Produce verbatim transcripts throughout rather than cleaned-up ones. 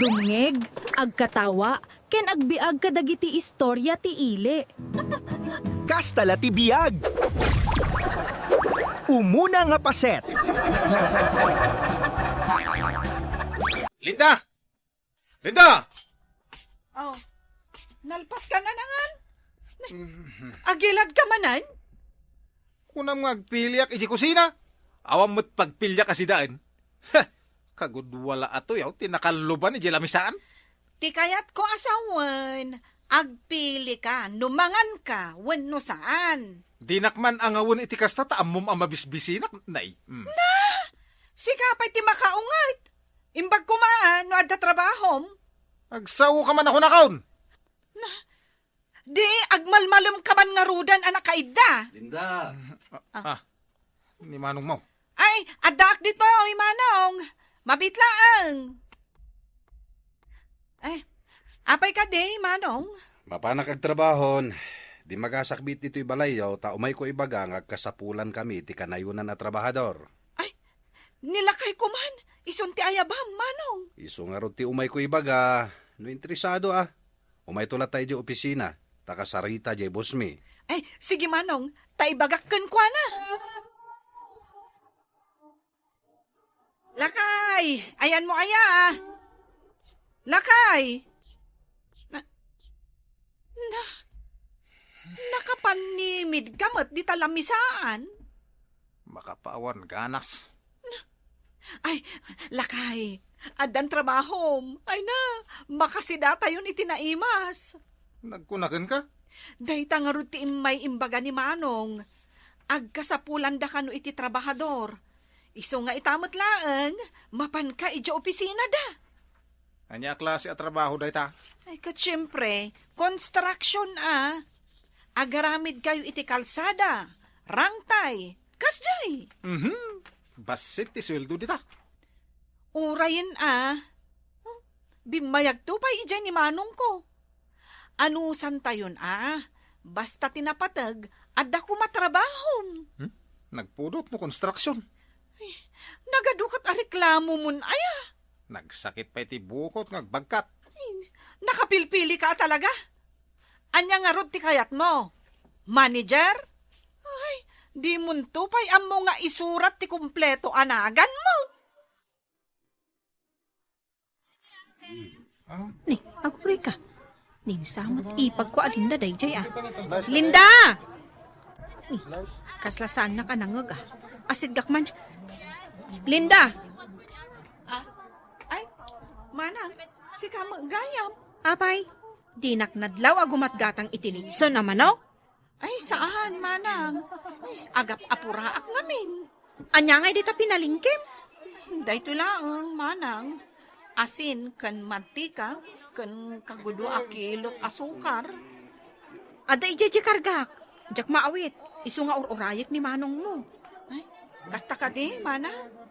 Dumngeg, agkatawa, ken agbiag kadagiti istoria ti ili. Kasta la ti biag. Umuna nga paset. Linda! Linda! Oh, nalpas ka na nangan? Agilad ka manen? Kunam nga agpiliak iti kusina. Awan met pagpiliak a sidaen. Heh, kagudua la atoy, aw, ti nakalluban iti lamisaan. Ti kayatko a sawen, agpili ka no mangan ka wenno saan. Dinak man angawen iti kasta ta ammom a mabisbisinak, nay. Mm. Na! Sika pay ti makaunget. Imbag koma no adda trabahom. Agsao ka man a kunakon. Na, di agmalmalem ka man ngaruden a nakaidda. Linda. Ah, ni Manong Mau. Ay, addaak ditoy, Manong. Mabit laeng. Ay, apay kadi, Manong? Mapanak agtrabahon. Di magasakbit ditoy balayyo, ta umayko ibaga nga agkasapulankami ti kanayonan a trabahador. Ay, ni lakayko man, isun ti ayabam, Manong. Isu ngarud ti umayko ibaga, no interesado a. Umayto latta idiay opisina, ta kasarita diay bossmi. Ay, sige, Manong, ta ibagak kenkuana. Lakay, ayanmo aya? Lakay. Na, na, nakapannimid ka met dita lamisaan? Makapawan ganas. Ay, lakay, addan trabahom. Ay na, makasidatayon iti naimas. Nagkunaken ka? Dayta ngarud ti immay imbaga ni Manong. Agkasapulanda kano iti trabahador. Isu nga ita met laeng, mapanka idiay opisinada. Ania a klase a trabaho dayta? Ay, ket siempre, construction a. Agaramid kayo iti kalsada, rangtay, kasdiay. Mhm. Bassit ti sueldo dita. Urayen a. Bimmayagto pay idiay ni Manongko. Anusantayon a, basta ti napateg, adda koma trabahom. Hmm? Nagpudot no construction? Ay, nagadukat a reklamomon aya. Nagsakit pay ti bukot nga agbagkat. Ay, nakapilpili ka talaga. Ania ngarud ti kayatmo? Manager? Ay, dimonto pay ammo nga isurat ti kompleto a naganmo. Ni, aguray ka. Ninsamat ipagko a Linda dayjay a. Linda! Ni, kasla saannak a nangngeg a. Asidgak man. Linda! Ah, ay, Manang, sika met gayam. Apay, dinak nadlaw a gumatgatang iti litson a manok? Ay, saan, Manang. Agap-apuraak ngamin. Ania ngay dita pinalingkem? Daytoy laeng, Manang. Asin ken mantika ken kagudua a kilot asukar. Adda idiay diay kargak. Diak maawit. Isu nga ur-urayek ni manongmo. Ay, kasta kadi, Manang?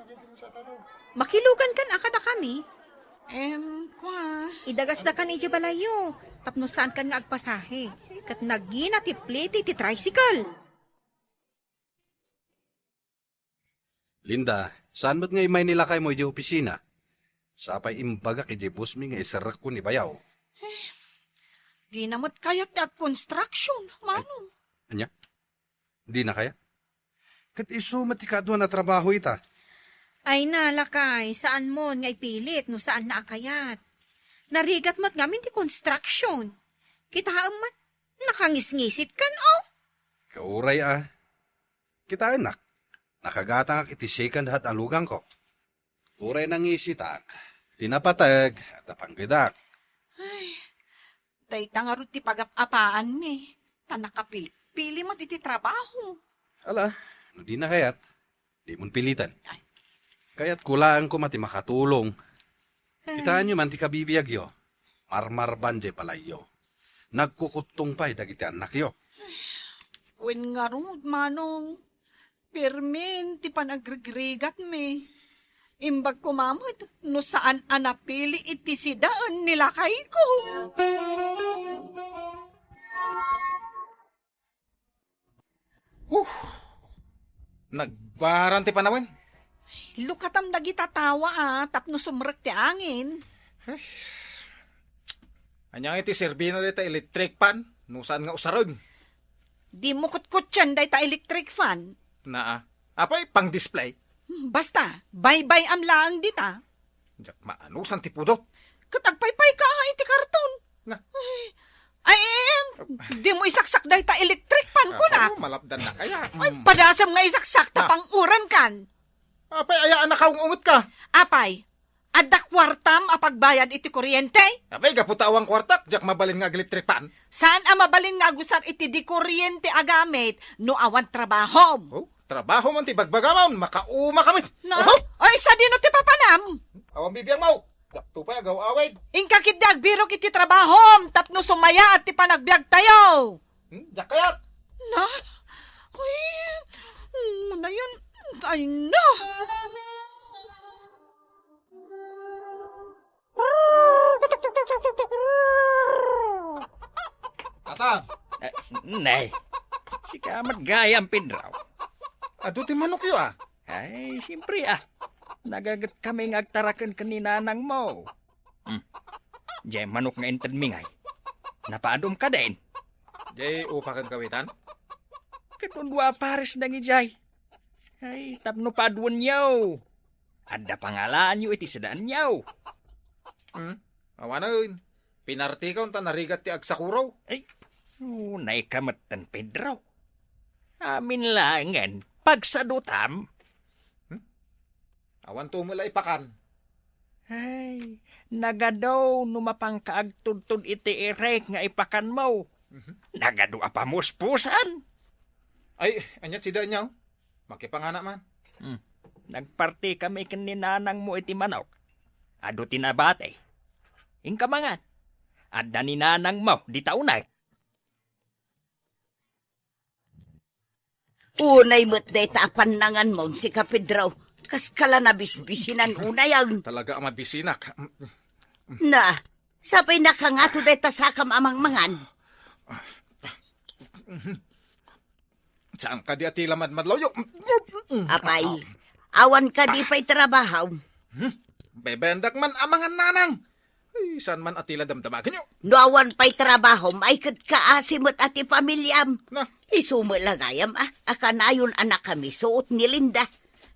Makilugan kan a kadakami? Em, kua. Idagasda kan idiay balayyo, tapno saankan nga agpasahe, ket nagina ti plete ti tricycle. Linda, saan met nga immay ni lakaymo idiay opisina? Sapay imbagak idiay bossmi nga iserrekko ni bayaw. Eh, dina met kayat ti agconstruction, Manong. Ania? Dina kayat? Ket isu met ti kaaduan a trabaho ita. Ay na, lakay, saanmon nga ipilit no saanna a kayat. Narigat met ngamin ti construction. Kitaem man, nakangisngisitkan, oh. Kauray a. Kitaennak, nakagatangak iti second hand a lugangko. Uray nangisitak, ti napateg, adda panggedak. Ay, dayta ngarud ti pagap-apaanmi, ta nakapilpili met iti trabaho. Ala, no dina kayat, dimon piliten. Ay. Kayatko laeng koma ti makatulong. Ay. Kitaenyo man ti kabibiagyo, marmarban diay balayyo. Nagkukuttong pay dagiti annakyo. Wen ngarud, Manong, pirmin ti panagrigrigatmi. Imbag koma met no saan a napili iti sidaen ni lakayko. Huh! Nagbaran ti panawen. Lukatam dagita tawa a tapno sumrek ti angin. Ay. Ania nga iti serbina dayta electric fan? No saan nga usaren? Dimo kutkutten dayta electric fan. Naa. Apay, pang-display? Hmm, basta, baybay-am laeng dita. Diak maanusan ti pudot. Ket agpaypay ka iti karton. Na. Ay, ay, em, dimo isaksak dayta electric fan ko na. Apo, malapdan na kaya. Ay, mm, padasem nga isaksak ta pang-uran kan. Apay, aya a nakaung-unget ka? Apay, adda kuartam a pagbayad iti kuryente? Apay, gapu ta awan kuartak, diak mabalin nga aglitrepan. Saan a mabalin nga agusar iti di kuryente a gamit no awan trabahom? Oh, trabaho man ti bagbagamon, makauma kami. Na? Oho! Ay, sadino ti papanam? Awan bibiang mo. Dakto pay agaw-awid. Inka ketdi agbirok iti trabahom tapno sumayaat ti panagbiagtayo. Hmm, diak kayat. Na? Uy, ano na yun? Ay, na. Tatang! Eh, nay, sika met gayam, Pedro. Adu ti manokyo, a? Ay, siyempre, a. Nagaget kami nga agtaraken ken ni nanang mo. Hmm. Diay manok nga intedmi ngay. Napaadum ka din? Diay upaken kawitan? Ket no dua a pares dagijay. Ay, tapno paduenyo. Adda pangalaanyo iti sadaanyo. Hmm? Awanen. Pinartikaw ta narigat ti agsakuraw. Ay, unay ka metten, Pedro. Amin laengen, pagsadutam. Hmm? Awan tumo la ipakan. Ay, nagadu no mapanka agtudtod iti irek nga ipakanmo. Mhm. Nagadu a pamuspusan. Ay, aniat sida, aniaw? Makipangana man. Hmm. Nagparti kami ken ni nanang mo iti manok. Adu ti nabati. Inka mangan. Adda ni nanang mo dita uneg. Unay met dayta a pannanganmo, sika Pedro. Kas ka la nabisbisinan unay, ang. Talaga a mabisinak. Na, sapay nakangato dayta sakam a mangmangan. Saan kadi a tila madmadlawyo? Apay, awan kadi pay trabaho. Hmm? Bebendak man a mangan, nanang. Ay, saan man a tila damdamagenyo? No awan pay trabaho, maiked ka asi met a ti pamiliam. Na. Isu met la gayam, a, a kanayon a nakamisuot ni Linda.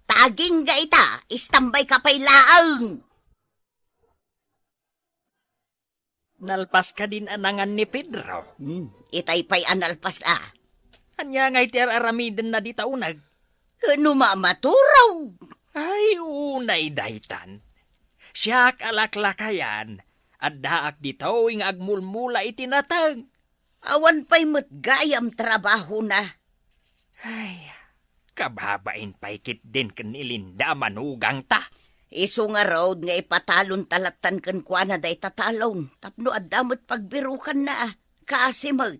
Ta agingga ita, istambay ka pay laeng. Nalpas kadin a nangan ni Pedro? Hmm, itay pay a nalpas a. Ania ngay ti ar-aramidenna dita uneg? Ken no mamaturaw. Ay, unay daytan. Siak a laklakayan, addaak ditoy nga agmulmula iti nateng. Awan pay met gayam trabahona. Ay, kababain pay ketdin ken ni Linda a manugangta. Isu ngarud nga ipatalonta lattan kenkuana dayta talon, tapno adda met pagbirukanna, a, kaasi met.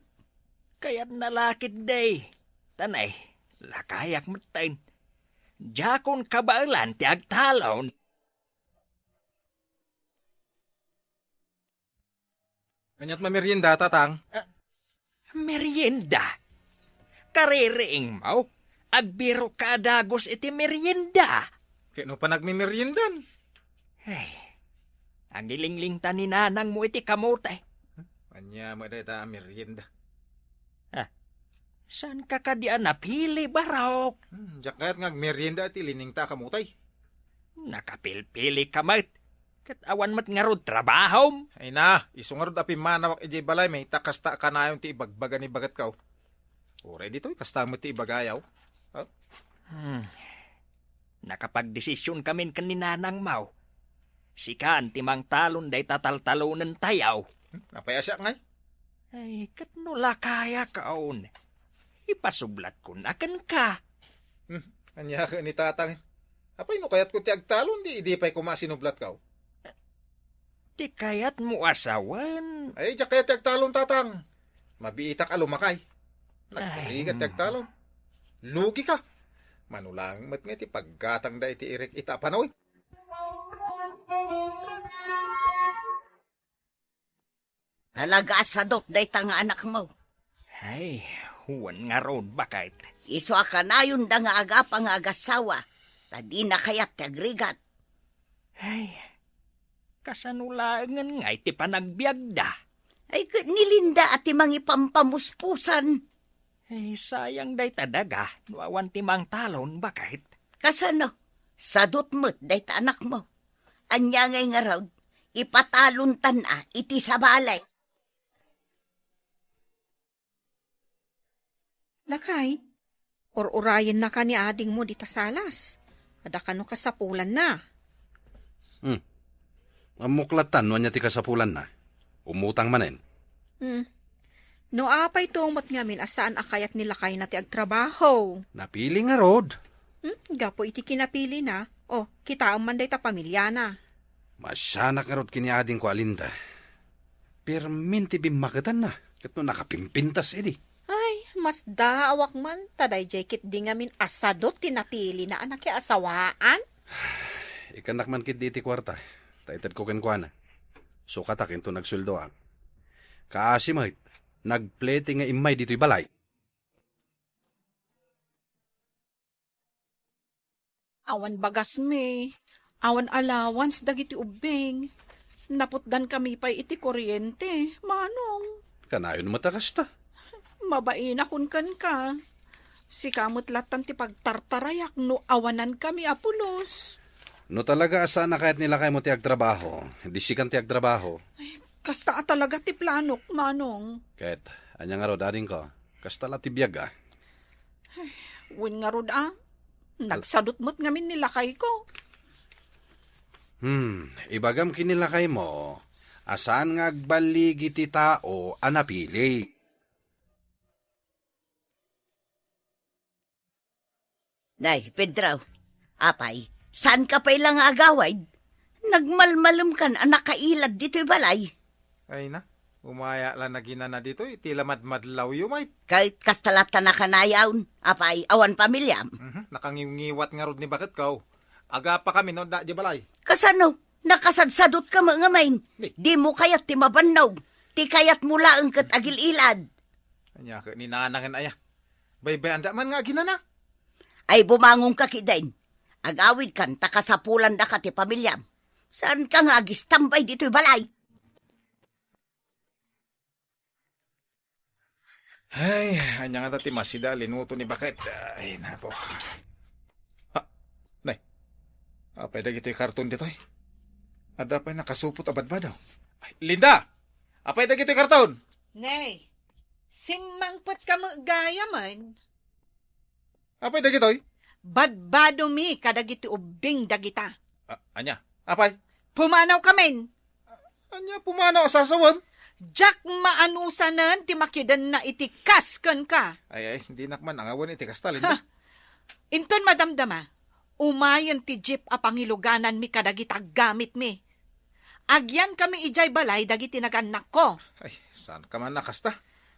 Kayatna la ketdi. Tanay, lakayak metten. Diakon kabaelan ti agtalon. Aniat mamerienda, tatang? Ah, merienda? Kaririingmo, agbirok ka a dagus iti merienda. Ket no panagmemeriendan? Ay, agilinglingta ni nanang mo iti kamote. Ania met dayta a merienda? Ah, saan ka kadi a napili, Barok? Hmm, diak kayat nga agmerienda iti liningta a kamote. Nakapilpili ka met, ket awan met ngarud trabahom. Ay na, isu ngarud a pimmanawak idiay balay, mayta kasta a kanayon ti ibagbaga ni bagetko. Uray ditoy, kasta met ti ibagayo. Ha? Hmm. Nakapagdesision kamin ken ni nanang mo. Sikan ti mangtalon dayta taltalonentayo. Hmm, apay a siak ngay? Ay, ket no lakayakon, ipasublatkon a kenka. Hmm, ania ket ni tatang? Apay no kayatko ti agtalon, di idi pay koma sinublatko? Ti kayatmo a sawen? Ay, diak kayat ti agtalon, tatang. Mabiitak a lumakay. Nagkarigat ti agtalon. Lugi ka. Mano laeng met nga iti paggatangda iti irek ita a panoy. Talaga a sadot dayta nga anakmo. Ay, wen ngarud, baket. Isu a kanayonda nga agapa nga agassawa, ta dina kayat ti agrigat. Ay, Kasano laengen ngay ti panagbiagda? Ay, ket ni Linda a ti mangipampamuspusan. Eh, sayang dayta daga no awan ti mangtalon, baket. Kasano? Sadut met dayta anakmo. Ania ngay ngarud, ipatalontan a iti sabali. Lakay, ur-urayennaka ni adingmo dita salas. Adda kano kasapulanna. Hmm. Ammok latta no ania ti kasapulanna. Umutang manen. Hmm. No apay to met ngamin a saan a kayat ni lakayna ti agtrabaho? Napili ngarud. Hmm? Gapu iti kinapilina. O, kitaem man dayta pamiliana. Masianak ngarud ken ni adingko a Linda. Pirmin ti bimmaketanna, ket no nakapimpintas idi. Ay, masdaawak man, ta daydiay ketdi ngamin a sadut ti napilina a nakiasawaan. Ikkannak man ketdi iti kuarta, ta itedko kenkuana. Sukatak inton agsueldoak. Kaasi met, nagplete nga immay ditoy balay. Awan bagasmi, awan allowance dagiti ubbing. Naputdankami pay iti kuryente, Manong. Kanayon met a kasta. Mabainakon kenka. Sika met lattan ti pagtartarayak no awanankami a pulos. No talaga a saan a kayat ni lakaymo ti agtrabaho, di sikan ti agtrabaho. Ay, kasta a talaga ti planok, Manong. Ket, ania ngarud, adingko? Kasta la ti biag, a. Ay, wen ngarud, a. Nagsadut met ngamin ni lakayko. Hmm, ibagam ken ni lakaymo a saan nga agballigi ti tao a napili. Nay, Pedro, apay, saanka pay la nga agawid? Nagmalmalemkan a nakailad ditoy balay. Ay na, umaya la naginana ditoy, ti la madmadlawyo, met. Ket kasta latta nakanayon, apay, awan pamiliam. Mhm, nakangiwngiwat ngarud ni baketko. Agapakami no adda diay balay. Kasano? Nakasadsadutka met ngamin. Ni? Dimo kayat ti mabannog. Ti kayatmo laeng ket agil-ilad. Ania ket ni nanangen aya? Baybayandak man nga aginana. Ay, bumangonka ketdin. Agawidkan ta kasapulandaka ti pamiliam. Saanka nga agistambay ditoy balay? Ay, ania ngata ti masida a linuto ni baket? Ay, napo. Ha? Nay, apay dagitoy karton ditoy? Adda pay nakasupot a badbado. Ay, Linda! Apay dagitoy karton? Nay, simmangpetka met gayamen. Apay dagitoy? Badbadomi kadagiti ubbing dagita. A-, ania? Apay? Pumanawkamin. Ania pumanaw a sasawem? Diak maanusanen ti makidenna iti kas kenka. Ay, ay, dinak man angawen iti kasta, Linda. Ha! Inton madamdama, umayen ti jeep a pangilugananmi kadagiti aggamitmi. Agyankami idiay balay dagiti nagannakko. Ay, saanka man a kasta?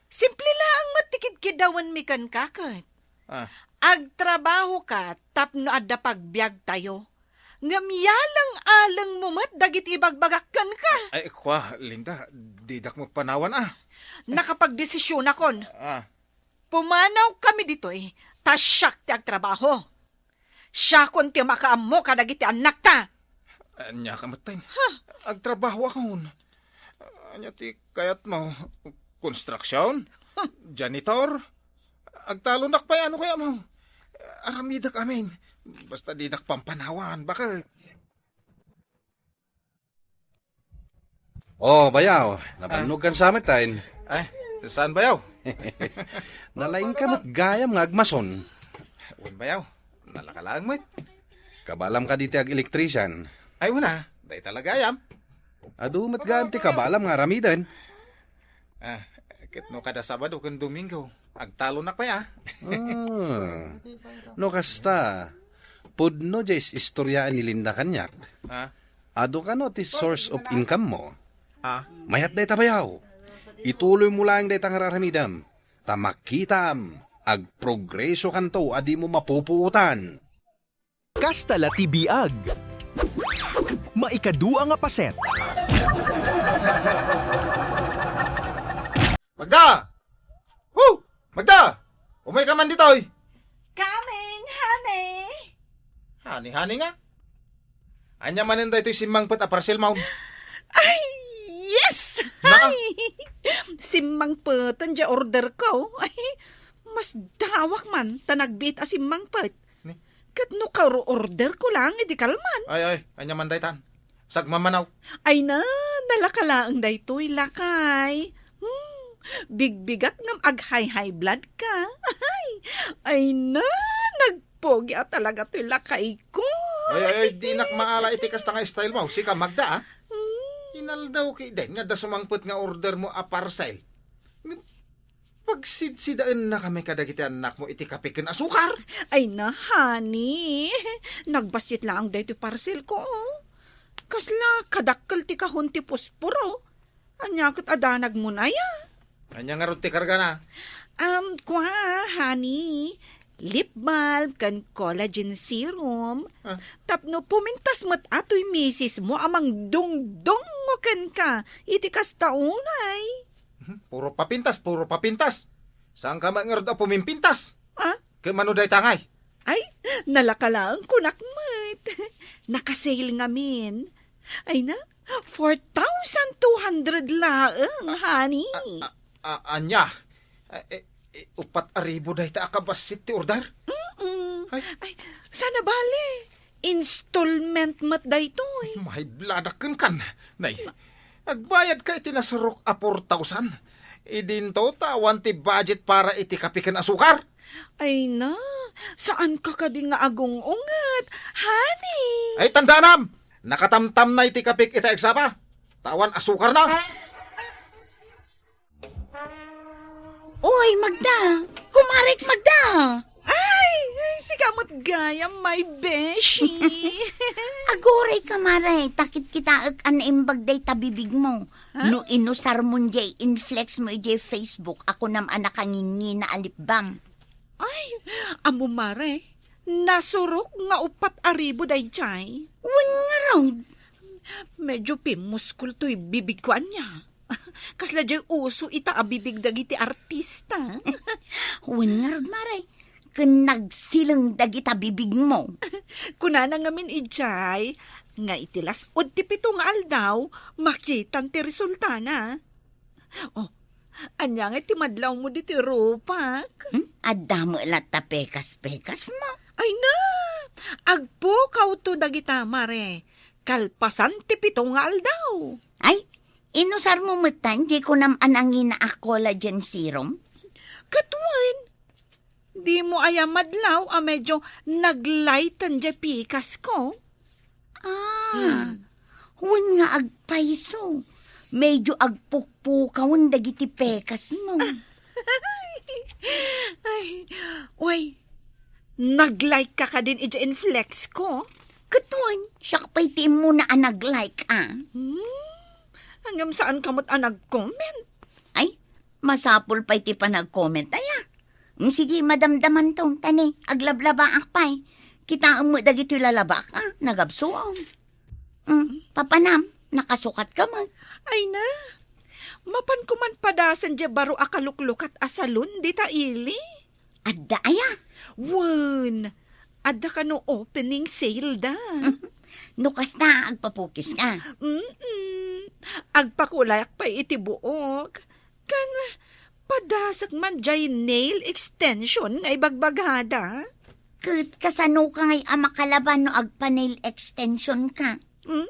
Simple laeng met ti kidkiddawenmi kenka ket. Ah. Agtrabahoka tapno adda pagbiagtayo. Ngem yaleng-alengmo met dagiti ibagbagak kenka. Ay, kua, Linda, didak met panawan, a. Nakapagdesisionakon. Ah. Pumanawkami ditoy, ta siak ti agtrabaho. Siakon ti makaammo kadagiti annakta. Ania ka met, Tay? Ha? Agtrabahoakon. Ania ti kayatmo? Konstruksyon? Huh. Janitor? Agtalonak pay, ano kayatmo? Aramidek amin. Basta didak pampanawan, baket. Oh, bayaw, nabannog kan sa met, Tay. Ay, saan, bayaw? Nalaingka met gayam nga agmason. Wen, bayaw, nalaka laeng met. Kabalam kadi ti ag-electrician? Ay, wen a, dayta la gayam. Adu met gayam ti kabalam nga aramiden. Ah, ket no kada Sabado ken Domingo, agtalonak pay, a. Ah, no kasta, pudno diay is-istoriaan ni Linda kaniak. Ha? Adu kano ti source of income mo? Ha? Mayat dayta, bayaw. Ituloy mo laeng dayta nga ar-aramidem. Ta makitam, agprogreso kanto a dimo mapupuotan. Kasta la ti biag. Maikadua nga paset. Magda! Hu! Magda! Umayka man ditoy! Coming, honey! Honey, honey nga? Ania manen daytoy simmangpet a parcel, maun? Ay, yes! Na? Ay! Simmangpeten diay order ko. Ay, mas dawak man ta nagbiit a simmangpet. Ni? Ket no karo-order ko lang, idi kalman. Ay, ay, ania man daytan? Sagmamanaw. Ay na, nalaka laeng daytoy, lakay. Hmm, bigbigat ngem ag-high-high blood ka. Ay, ay na, nagpogi a talaga toy lakay ko. Ay, ay, ay, dinak maala iti kasta nga style mo. Sika, Magda, ah. Hmm. Inaldaw ketdin nga adda sumangpet nga order mo a parcel. Pagsidsidaennakami kadagiti annakmo iti kape ken asukar. Ay na, honey. Nagbassit laeng daytoy parcel ko, oh. Kasla kadakkel ti kahon ti posporo. Ania ket a danagmon aya? Ania ngarud ti kargana? Um, kua, honey. Lip balm ken collagen serum. Ah. Tapno pumintas met a toy misismo a mangdungdungngo kenka iti kasta unay. Mhm. Puro papintas, puro papintas. Saanka met ngarud a pumimpintas? Ah? Ket mano dayta ngay? Ay, nalaka laeng kunak met. Naka-sale ngamin. Ay na, four thousand two hundred laeng, honey. A, a, a, ania? Eh, eh, eh, upat a ribu dayta a kabassit ti order? Mm-mm. Ay. Ay, saan a bale. Installment met daytoy. Maibladak kenkan. Nay, agbayadka iti nasurok a four thousand. Idinto ta awan ti budget para iti kape ken asukar. Ay na, saanka kadi nga agung-unget, honey? Ay, tandaanam! Nakatamtamna iti kapek ita agsapa. Ta awan asukarna. Uy, Magda! Kumarek, Magda! Ay, ay, sika met gayam, my beshi. Aguray, kumare, ta kitkitaek a naimbag dayta bibigmo. Ha? No inusarmon jay inflex mo idiay Facebook a kunam a nakangingina a lip balm. Ay, ammo, mare, nasurok nga upat a ribu daydiay. Wen ngarud. Medyo pimuskol toy bibigko ania. Kasla jay uso ita a bibig dagiti artista. Wen ngarud, mare, ken nagsileng dagita bibigmo. Kunana ngamin idiay, nga iti las-ud ti pito nga aldaw, makitan ti resultana. Oh, ania ngay ti madlawmo ditoy rupak? Hmm? Adda met latta pekas-pekasmo? Ay na! Agpukawto dagita, mare. Kalpasan ti pito nga aldaw. Ay, inusarmo metten jay kunam a nangina a collagen serum? Ket wen, dimo aya madlaw a medyo naglighten jay pekasko? Ah, hmm. Wen nga agpayso, medyo agpukpukawen dagiti pekasmo. Ay, uy, nag-like ka kadin idiay inflex ko? Ket wen, siak pay ti immuna a nag-like, a. Hmm, ngem saanka met a nag-comment? Ay, masapul pay ti panag-comment, aya. Mm, sige, madamdamanto, ta ni, aglablabaak pay. Kitaem met dagitoy lalabak, a, nagabsuon. Mm, papanam, nakasukat ka met. Ay na, mapan ko man padasen diay baro a kaluklukat a salon dita ili. Adda aya? Wen, adda kano opening sale da. No kasta, agpapukis ka? Mm-mm. Agpakulayak pay iti buok. Ken padasek man diay nail extension nga ibagbagada. Ket kasano ka ngay a makalaban no agpa-nail extension ka? Hmm?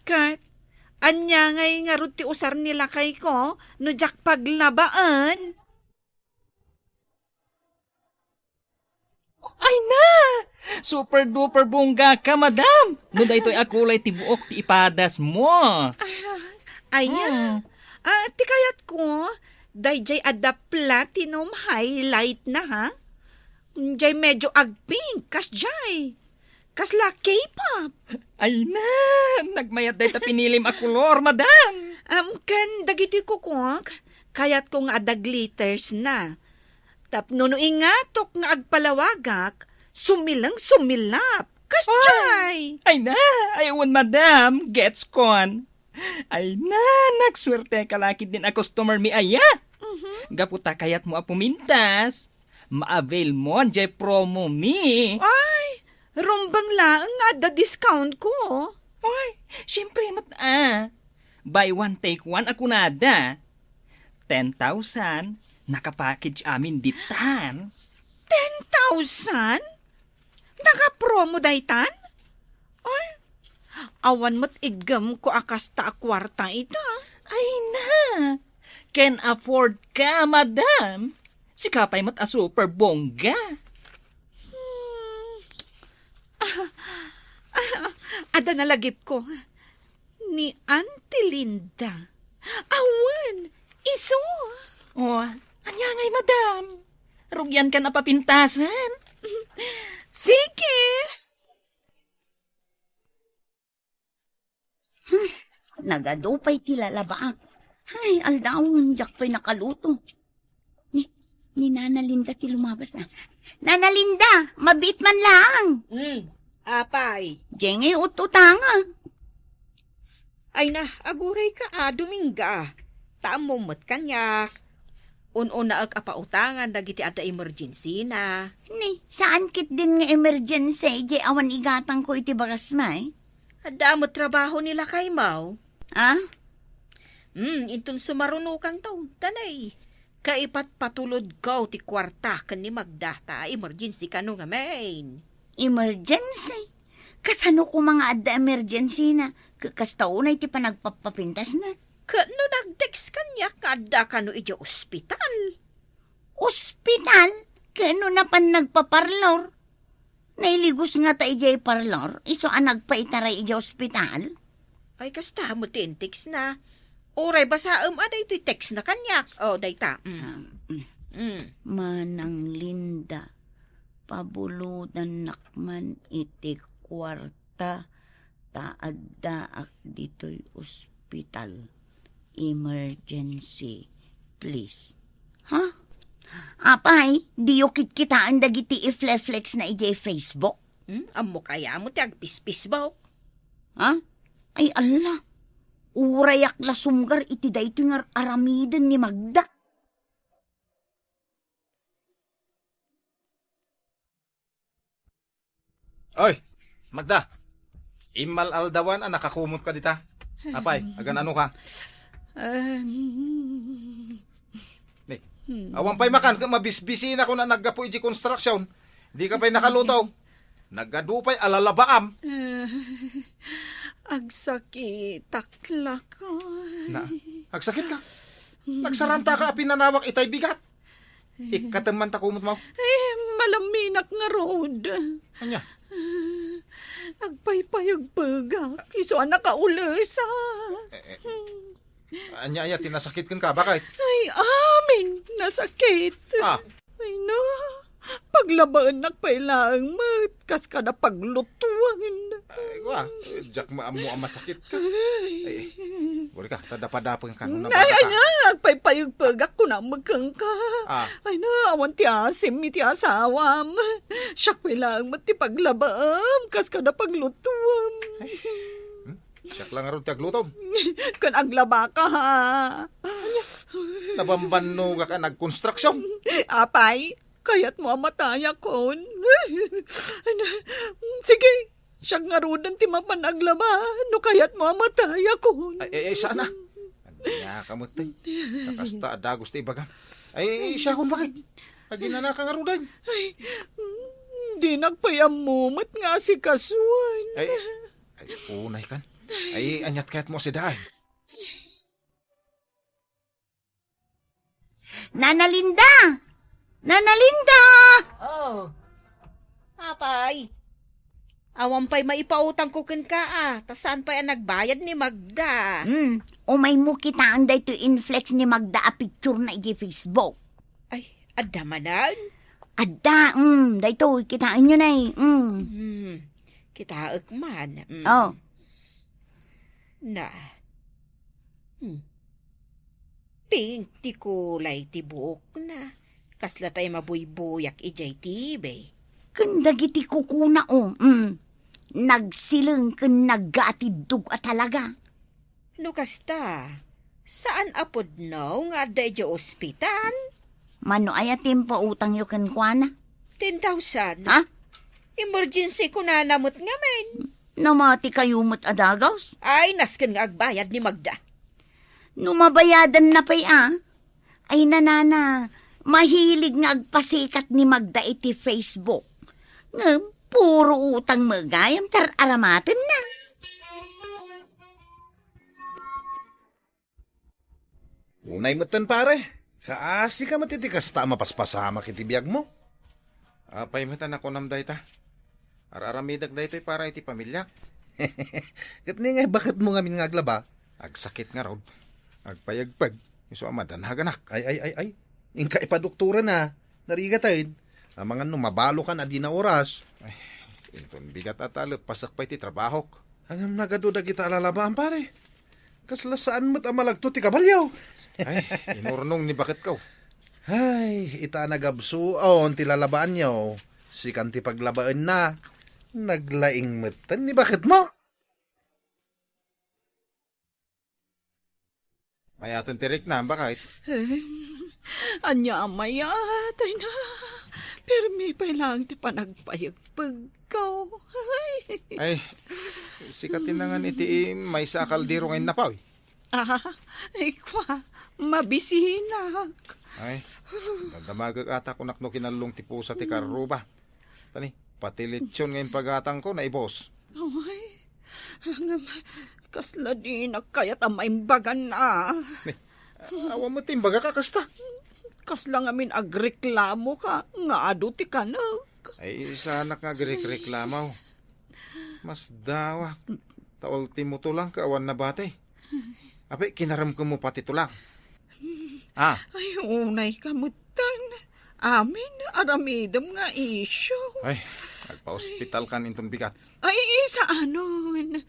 Ket ania ngay ngarud ti usar ni lakay ko no diak paglabaen? Ay na! Super duper bongga ka, madam! No daytoy a kulay ti buok ti ipadasmo. Ah, aya. Hmm. Ah, ti kayatko, daydiay adda platinum highlight na, ha? Diay medyo agpink, kasdiay. Kasla K-pop. Ay na, nagmayat dayta pinilim a kolor, madam. Um, ken dagiti kukok, kayatko nga adda glitters na. Tapno no ingatok nga agpalawagak, sumileng sumilap. Kasdiay! Ay na! Ay, wen, madam, gets kon. Ay na, nagsuerte ka la ketdin a customer mi aya. Mhm. Gapu ta kayatmo a pumintas, ma-avail mo diay promo mi. Ay, rumbeng laeng nga adda discount ko. Ay, siyempre met a. Buy one, take one a kunada. Ten thousand, naka-package amin ditan. Ten thousand? Naka-promo daytan? Ay, awan met iggemko a kasta a kuarta ita. Ay na, can afford ka, madam. Sika pay met a super bongga. Hmm. Adda nalagipko. Ni Auntie Linda. Awan, isu. Oh, ania ngay, madam? Rugiankan a papintasen? Sige. Hmm, nagadu pay ti lalabaak. Ay, aldawen, diak pay nakaluto. Ni, ni Nana Linda ti lumabas, ah. Nana Linda, mabiit man laang. Hmm, apay? Diay ngay ut-utangan. Ay na, aguray ka, a, Dominga. Ta ammom met kaniak. Un-unaek a pautangan dagiti adda emergency na. Ni, saan ketdin nga emergency, diay awan igatangko iti bagasmo, eh? Adda met trabaho ni lakaymo. Ah? Hmm, inton sumarunokanto, danay. Kaipatpatulodko ti kuarta ken ni Magda ta emergency kano ngamin. Emergency? Kasano koma nga adda emergency na? Ka-, kasta unay ti panagpapapintas na. Ket no nag-text kaniak nga adda kano idiay ospital? Ospital? Ket no napan nagpaparlor? Nailigos ngata idiay parlor, isu a nagpaitaray idiay ospital? Ay, kasta met ti in-text na. Uray basaem a daytoy text na kaniak. Oh, dayta. Mm. Ah, mm. Mm. Manang Linda, pabulodannak man iti kuarta ta addaak ditoy ospital. Emergency, please. Ha? Apay, diyo kitkitaen dagiti ifleflex na idiay Facebook? Hmm? Ammok aya mo ti agpispisbok? Ha? Ay, Allah. Urayak la sumgar iti daytoy nga aramiden ni Magda. Oy, Magda. Immal-aldawan a nakakumotka dita. Apay, agan-anoka? Um, Ni, hmm. Awan pay makan, ket mabisbisinakon a naggapu iti construction. Dika pay nakaluto. Nagadu pay a lalabaam. Eh, agsakitak lakay. Na, agsakitka? Nagsarantaka a pinanawak itay bigat. Ikkatem man ta kumot mo. Ay, malaminak ngarud. Ania? Agpaypayagpegak, isu a nakaulesak. Eh, eh, ania aya ti nasakit kenka? Bakit? Ay, amin, nasakit. Ah. Ay, no. Paglabaennak pay laeng met, kas kada paglutuan. Ay, wa, diak maammo a masakit ka. Ay, ay, buri ka, tadapadapen ka, no, ay, nabaka ka. Ay, agpaypayagpegak, kunam met kenka. Ah. Ay, na, awan ti asim iti asawam. Siak pay laeng met ti paglabaem, kas kada paglutuam. Ay, hmm? Siak lang ngarud ti aglutom. Ken aglabaka, ha? Ania? Nabambannogak a nagkonstruksyon. Apay, kayatmo a matayakon? Sige, siak ngaruden ti mapan aglaba, no kayatmo a matayakon. Ay, ay, ay, saan a? Ania ka met, eh? Nakasta a dagus ti ibagam. Ay, siakon, bakit? Aginanaka ngaruden. Ay, mm, dinak pay ammo met nga asikasuan. Ay, ay, unay kan. Ay, aniat kayatmo a sidaen? Nana Linda! Nana Linda! Oh. Apay? Awan pay maipautangko kenka, a, ta saan pay a nagbayad ni Magda. Hmm, umaymo kitaen daytoy inflex ni Magda a picture na iti Facebook. Ay, adda manen? Adda, mm, daytoy, kitaenyo nay, mm. Hmm, kitaek man, mm. Oh. Na. Hmm. Pink ti kulay ti buokna. Kasla tay mabuybuyak idiay T V. Ken dagiti kukuna, oh, mm, nagsileng ken naggaatiddog a talaga. No kasta, saan a pudno nga adda idiay ospital? Mano aya ti impautangyo kenkuana? Ten thousand. Ha? Emergency kunana met ngamin. Namati kayo met a dagus? Ay, nasken nga agbayad ni Magda. No mabayadanna pay a. Ay, nanana, mahilig nga agpasikat ni Magda iti Facebook. Ngem, puro utang met gayam ti ar-aramatenna. Unay metten, pare. Kaasi ka met iti kasta a mapaspasamak iti biagmo. Apay met a nakunam dayta? Ar-aramidek daytoy para iti pamiliak. Ket ni nga baketmo ngamin nga aglaba? Agsakit ngarud. Agpayagpag. Isu a madanaganak. Ay, ay, ay, ay. Inka ipadoktoran a. Narigaten. Amangan no mabalokan a dina oras. Ay, inton bigat a ta leppasak pay ti trabahok. Ngem nagadu dagita a lalabaan, pare. Kasla saan met a malagto ti kabalio. Ay, inurnong ni baketko. Ay, ita a nagabsuon ti lalabaanyo. Sikan ti paglabaenna. Naglaing metten ni baketmo. Mayaten ti riknam, baket. Ania a mayat, ay na. Permi pay laeng ti panagpayagpegko. Ay. Ay, sika ti nangan iti maysa a kaldero nga innapaw. Ah, ay, kua, mabisinak. Ay, dadamagek ata kunak no kinallong ti pusa ti karruba. Tani, pati lechon nga impagatangko, naibos. Ay, ngem, kasla dinak kayat a maimbagan a. Ni, awan met ti imbagak a kasta. Kasla ngamin agreklamoka nga adu ti kanek. Ay, saanak nga agrekreklamo. Masdawak. Ta ultimo tulang ka awan nabati. Apay, kinaremkemmo pati tulang. Ah. Ay, unayka metten. Amin, aramidem nga isyu. Ay, agpa-ospitalkan inton bigat. Ay, saanon.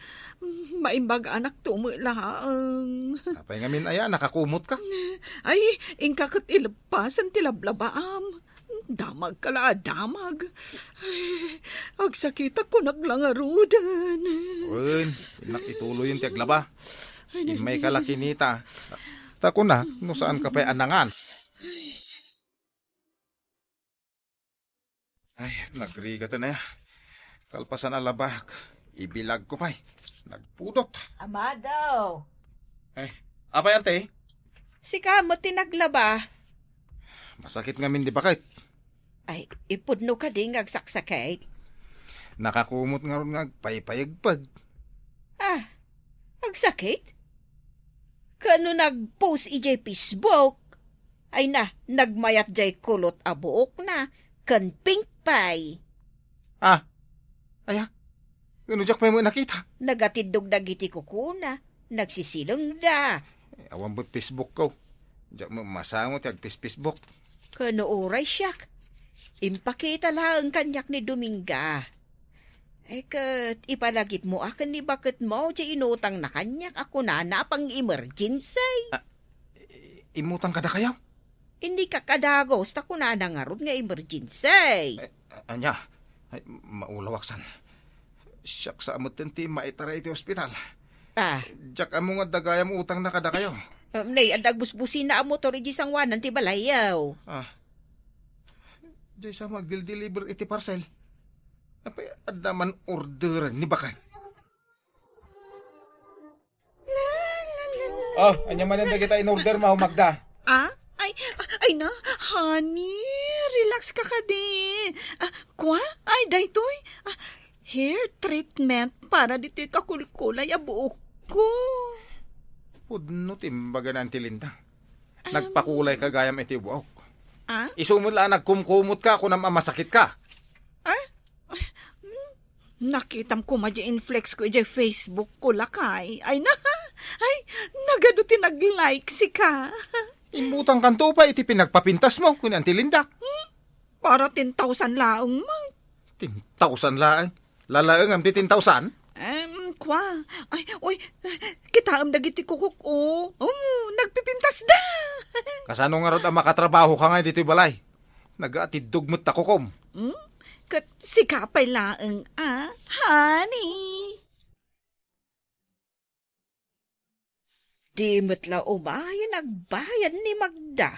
Maimbaganak to met laeng. Apay ngamin aya, nakakumotka? Ay, inka ket ileppasen ti lablabaam. Damagka la a damag. Ay, agsakitak kunak la ngaruden. Wen, innak ituloyen ti aglaba. Ay, nay, Immayka la kinita. Ta kunak, no saanka pay a nangan. Ay, nagrigaten aya. Kalpasan a labak, ibilagko pay. Nagpudot. Amado! Ay, apay, ante? Sika met ti naglaba. Masakit ngamin di baket. Ay, ipudno kadi nga agsaksakit? Nakakumot ngarud nga agpaypayagpag. Ah, agsakit? Kano nag-post idiay Facebook? Ay na, nagmayat jay kulot a buokna, ken pink pay. Ah, aya? Ngano diak pay met nakita? Nagatiddog dagiti kukuna, nagsisilengda. Eh, awan met Facebook ko. Diak met masango ti agpis-Facebook. Kano uray siak. Impakita laeng kaniak ni Dominga. Eh, ket ipalagipmo a ken ni baketmo ti inutangna kaniak a kunana a pang-emergency. Ah, i-, imutang kadakayo? Innikak a dagus ta kunana ngarud nga emergency. Eh, ania? Ay, maulawak san. Siak sa metten ti maitaray iti ospital. Ah. Diak ammo nga adda gayam utangna kadakayo. Um, nay, adda agbusbusina a motor iti sangoanan ti balayyo. Ah. Diay sa magdildeliver iti parcel. Apay, adda man order ni bakay. Oh, ania manen dagita in-order mo, Magda? Ah? Ay, ay na, honey, relax ka kadi. Ah, kua? Ay, daytoy. Ah, hair treatment para ditoy kakulkulay a buokko. Pudno ti imbaga ni Auntie Linda. Nagpakulay ka gayam iti buok. Ah? Isu met la a nagkumkumot ka, kunam a masakit ka. Ah? Hmm? Nakitam koma di inflex ko idiay Facebook ko, lakay. Ay na, ay, nagadu ti nag-like sika. Immutang kanto pay iti pinagpapintas mo, kun Auntie Linda. Hmm? Para ten thousand laeng man. Ten thousand laeng? Lalaengam ti ten thousand? Em, kua. Ay, oy, kitaem dagiti kukuk, o. Um, nagpipintasda. Kasano ngarud a makatrabaho ka nga ditoy balay? Nagaatiddog met ta kukom. Hmm? Ket sika pay laeng, a, honey. Di met la umayen agbayad ni Magda.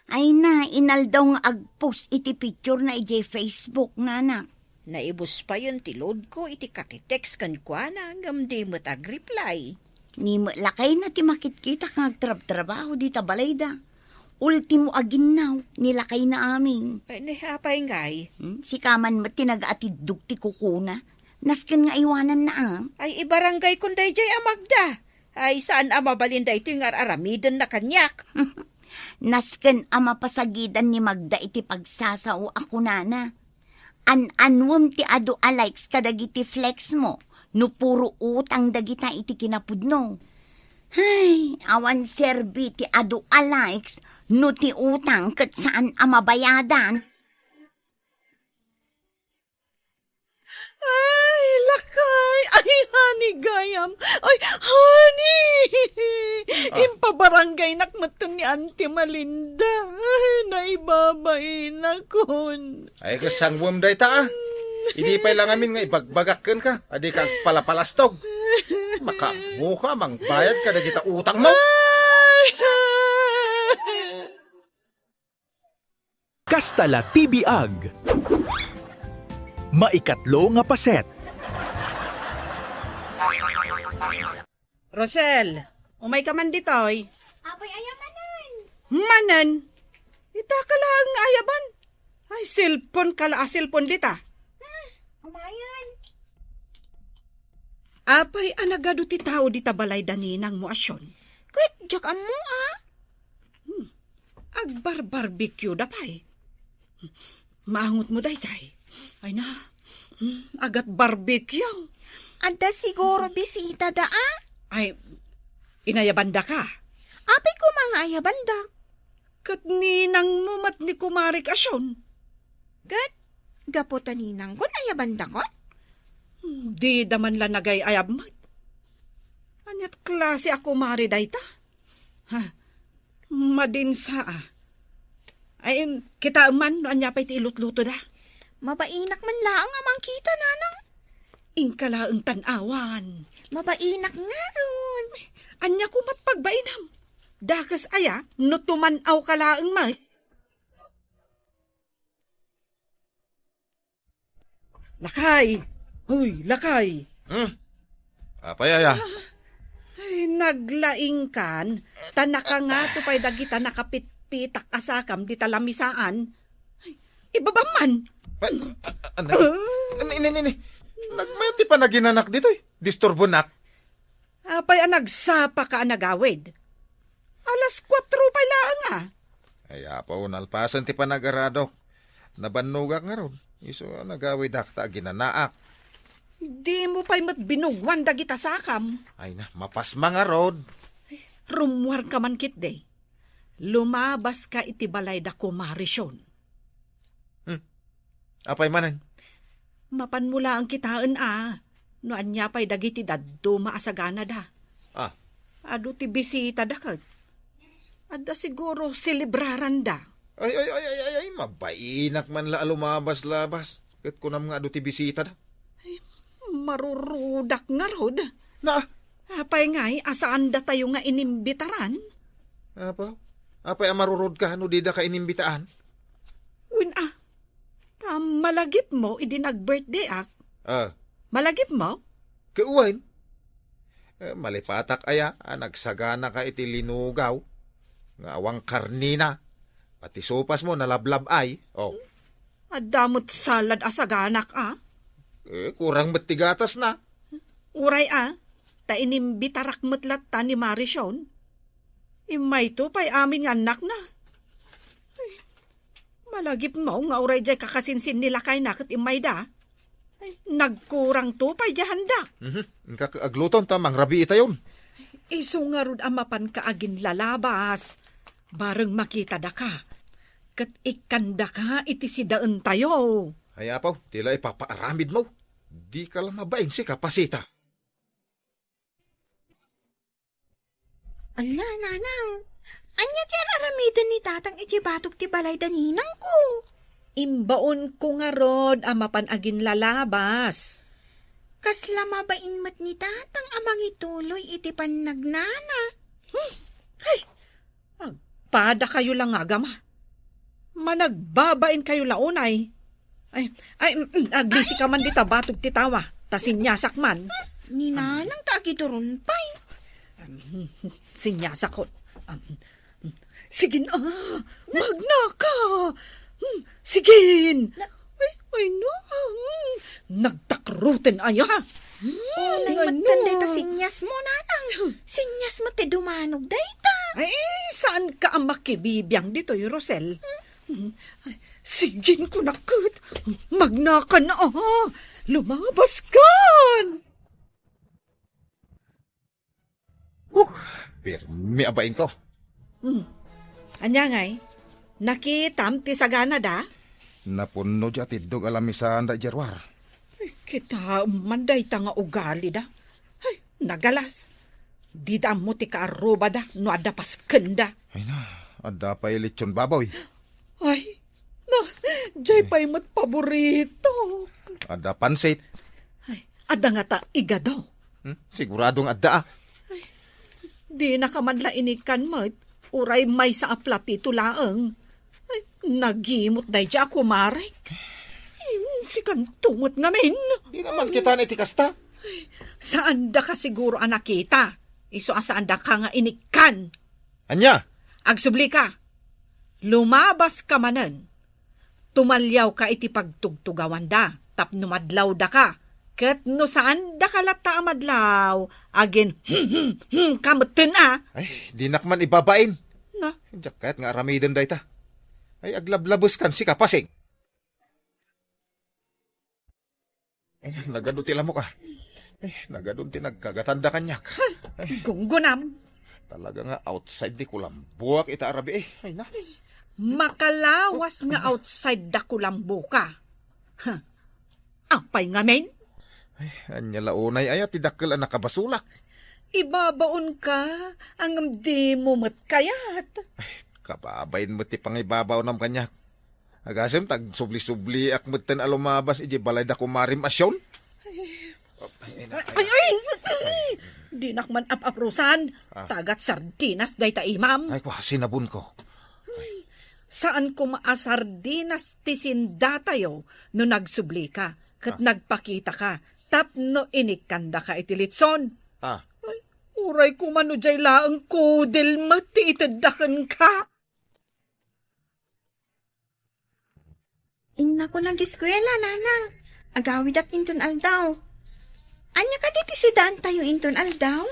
Ay na, inaldaw nga agpost iti picture na idiay Facebook, nana. Naibus payen ti load ko iti katitext kenkuana ngem di met agreply. Ni met lakayna ti makitkitak nga agtrabtrabaho dita balayda. Ultimo a ginnaw ni lakayna amin. Ay, ni apay ngay? Hmm? Sika man met ti nagaatiddog ti kukuna. Nasken nga iwananna, a. Ay, ibarangaykon daydiay a Magda. Ay, saan a mabalin daytoy nga ar-aramidenna kaniak? Nasken a mapasagidan ni Magda iti pagsasao a kunana, "An-anuem ti adu a likes kadagiti flex mo no puro utang dagita iti kinapudno?" Ay, awan serbi ti adu a likes no ti utang ket saan a mabayadan. Ay, lakay! Ay, honey, gayam! Ay, honey! Ah. Impabarangaynak metten ni Auntie Malinda. Ay, naibabainak. Ay, kasanguem dayta, a. Idi pay la ngamin nga ibagbagak kenka, a dika agpalapalastog. Makaammoka, mangbayad ka dagita utang mo. Ay! Kasta la ti biag. Maikatlo nga paset. Rosel, umayka man ditoy. Apay, aya manen? Manen? Itaka laeng nga ayaban. Ay, cellphone ka la a cellphone dita. Hmm, umayen. Apay a nagadu ti tao dita balay da ninang mo a Sean? Ket diak ammo, a. Hmm. Agbarbarbecue da pay. Maangotmo daydiay. Ay na, hmm, agat barbecue. Adda siguro bisita da, a? Ay, inayabandaka? Apay koma nga ayabanda? Ket ninangmo met ni kumarik a Sean. Ket gapu ta ninangkon ayabandakon? Hmm, dida man la nagay-ayab met. Aniat klase a kumare dayta? Ha? Madinsa, a. Ay, em, kitaem man no ania pay ti ilutlutoda. Mabainak man laeng a mangkita, nanang. Inka laeng tan-awan. Mabainak ngarud. Ania komat pagbainam? Dakes aya no tuman-awka laeng met? Lakay! Hoy, lakay! Hmm? Apay aya? Ay, naglaingkan, ta nakangato pay dagita nakapitpitak a sakam dita lamisaan. Ay, ibabam man! Ay, a-, a-, ano? Ah! Ini, ini, ini. Nagmayat ti panaginanak ditoy. Disturbonak. Apay a nagsapaka a nagawid? Alas kuatro pay laeng, a. Ay, apo, nalpasen ti panagaradok. Nabannogak ngarud. Isu a nagawidak ta aginanaak. Dimo pay met binugwan dagita sakam. Ay na, mapasma ngarud. Rummuarka man ketdi. Lumabaska iti balay da Kumare Sean. Hmm. Apay manen? Mapanmo laeng kitaen a no ania pay dagiti dadduma a saganada. Ah. Adu ti bisitada ket. Adda siguro selebraranda. Ay, ay, ay, ay, ay, ay, mabainak man la a lumabas-labas. Ket kunam nga adu ti bisitada. Ay, marurudak ngarud. Na? Apay ngay a saandatayo nga inimbitaran? Apo? Apay a marurudka no didaka inimbitaan? Wen a, ta malagipmo idi nag-birthday-ak? Ah. Malagipmo? Ket wen? Eh, malipatak aya a nagsaganaka iti linugaw nga awan karnina, pati sopas mo nalablab-ay. Oh. Adda met salad a saganak, a. Eh, kurang met ti gatasna. Uray, a, ta inimbitarak met latta ni Mare Sean. Immayto pay amin nga annakna. Ay, malagipmo nga uray diay kakasinsin ni lakayna ket immayda. Ay, nagkurangto pay diay handak. Mhm. Inka agluton ta mangrabiitayon. Isu ngarud a mapanka aginlalabas. Bareng makitadaka. Ket ikkandaka iti sidaentayo. Ay, apo, ti la ipapaaramidmo. Dika la mabain sika, Pasita. Ala, nanang, ania ti ar-aramiden ni tatang iti batog ti balay da ninangko? Imbaonko ngarud a mapan aginlalabas. Kasla mabain met ni tatang a mangituloy iti pannagnana. Hmm. Ay, agpadakayo la nga agama. Managbabainkayo la unay. Ay, ay, mm, mm, aglisi ka man dita batog ti tawa, ta siniasak man. Ni nanang ta agituron pay. Sinyasakon. Sigin, ah, magnaka. Hmm, sigin. Na- Ay, ay, no. Hmm, nagtakroten aya. Hmm, Unay ay, met no. Dayta sinyas mo, nanang. Sinyas met ti dumanog dayta. Ay, saan ka a makibibiang ditoy, Rosel? Hmm, ay, sigin ko naket. Magnakan, ah. Lumabas kan. Huh, pirmi a bain ko. Hmm. Ania ngay? Nakitam ti sagana da? Napunno di atiddog a lamisaan da Gerwar. Ay, kita man dayta nga ugali da. Ay, nagalas. Dida ammo ti kaarrubada no adda paskenda. Ay na, adda pay litson baboy. Ay, na, jay pay met paborito. Adda pansit. Ay, adda nga ta igado. Hmm? Sigurado nga adda, ah. Ay, dinaka man la inikkan met, uray maysa a platito laeng. Ay, nagimot daydi a kumarek. Hmm, sikanto met ngamin. Di naman kita iti kasta. Ay, saandaka siguro a nakita. Isu a saandaka nga inikkan. Ania? Agsubli ka. Lumabas ka manen. Tumaliawka iti pagtugtugawanda tapno madlawdaka. Ket no saandaka latta a madlaw, agin ka metten a. Ay, dinak man ibabain. Na? Diak kayat nga aramiden dayta. Ay, aglablabeskan, sika, Pasing. Nagadu ti lamok, ah. Eh, nagadu ti nagkagatanda kaniak. Gunggunam. Talaga nga outside ti kulambuak ita a rabii, eh. Ay, na. Makalawas nga outside da kulambuka. Huh. Apay ngamin? Ay, ania la unay aya ti dakkel a nakabasolak? Ibabaonka, ngem dimo met kayat. Ay, kababain met ti pangibabaonam kaniak. Agasem ta agsubli-subliak metten a lumabas idiay balay da kumarim a Sion. Ay, ay, ay, ay. Dinak man ap-aprusan. Ah. Tagat sardinas dayta imam. Ay, kwa, sinabon ko. Saan koma a sardinas ti sindatayo no nagsubli ka ket Ah. nagpakita ka tapno inikkandaka iti litson. Ah. Ay, uray koma no jay laeng kudil met ti itedda kenka. Innako nagiskuela, nanang. Agawidak inton aldaw. Ania kadi ti sidaantayo inton aldaw?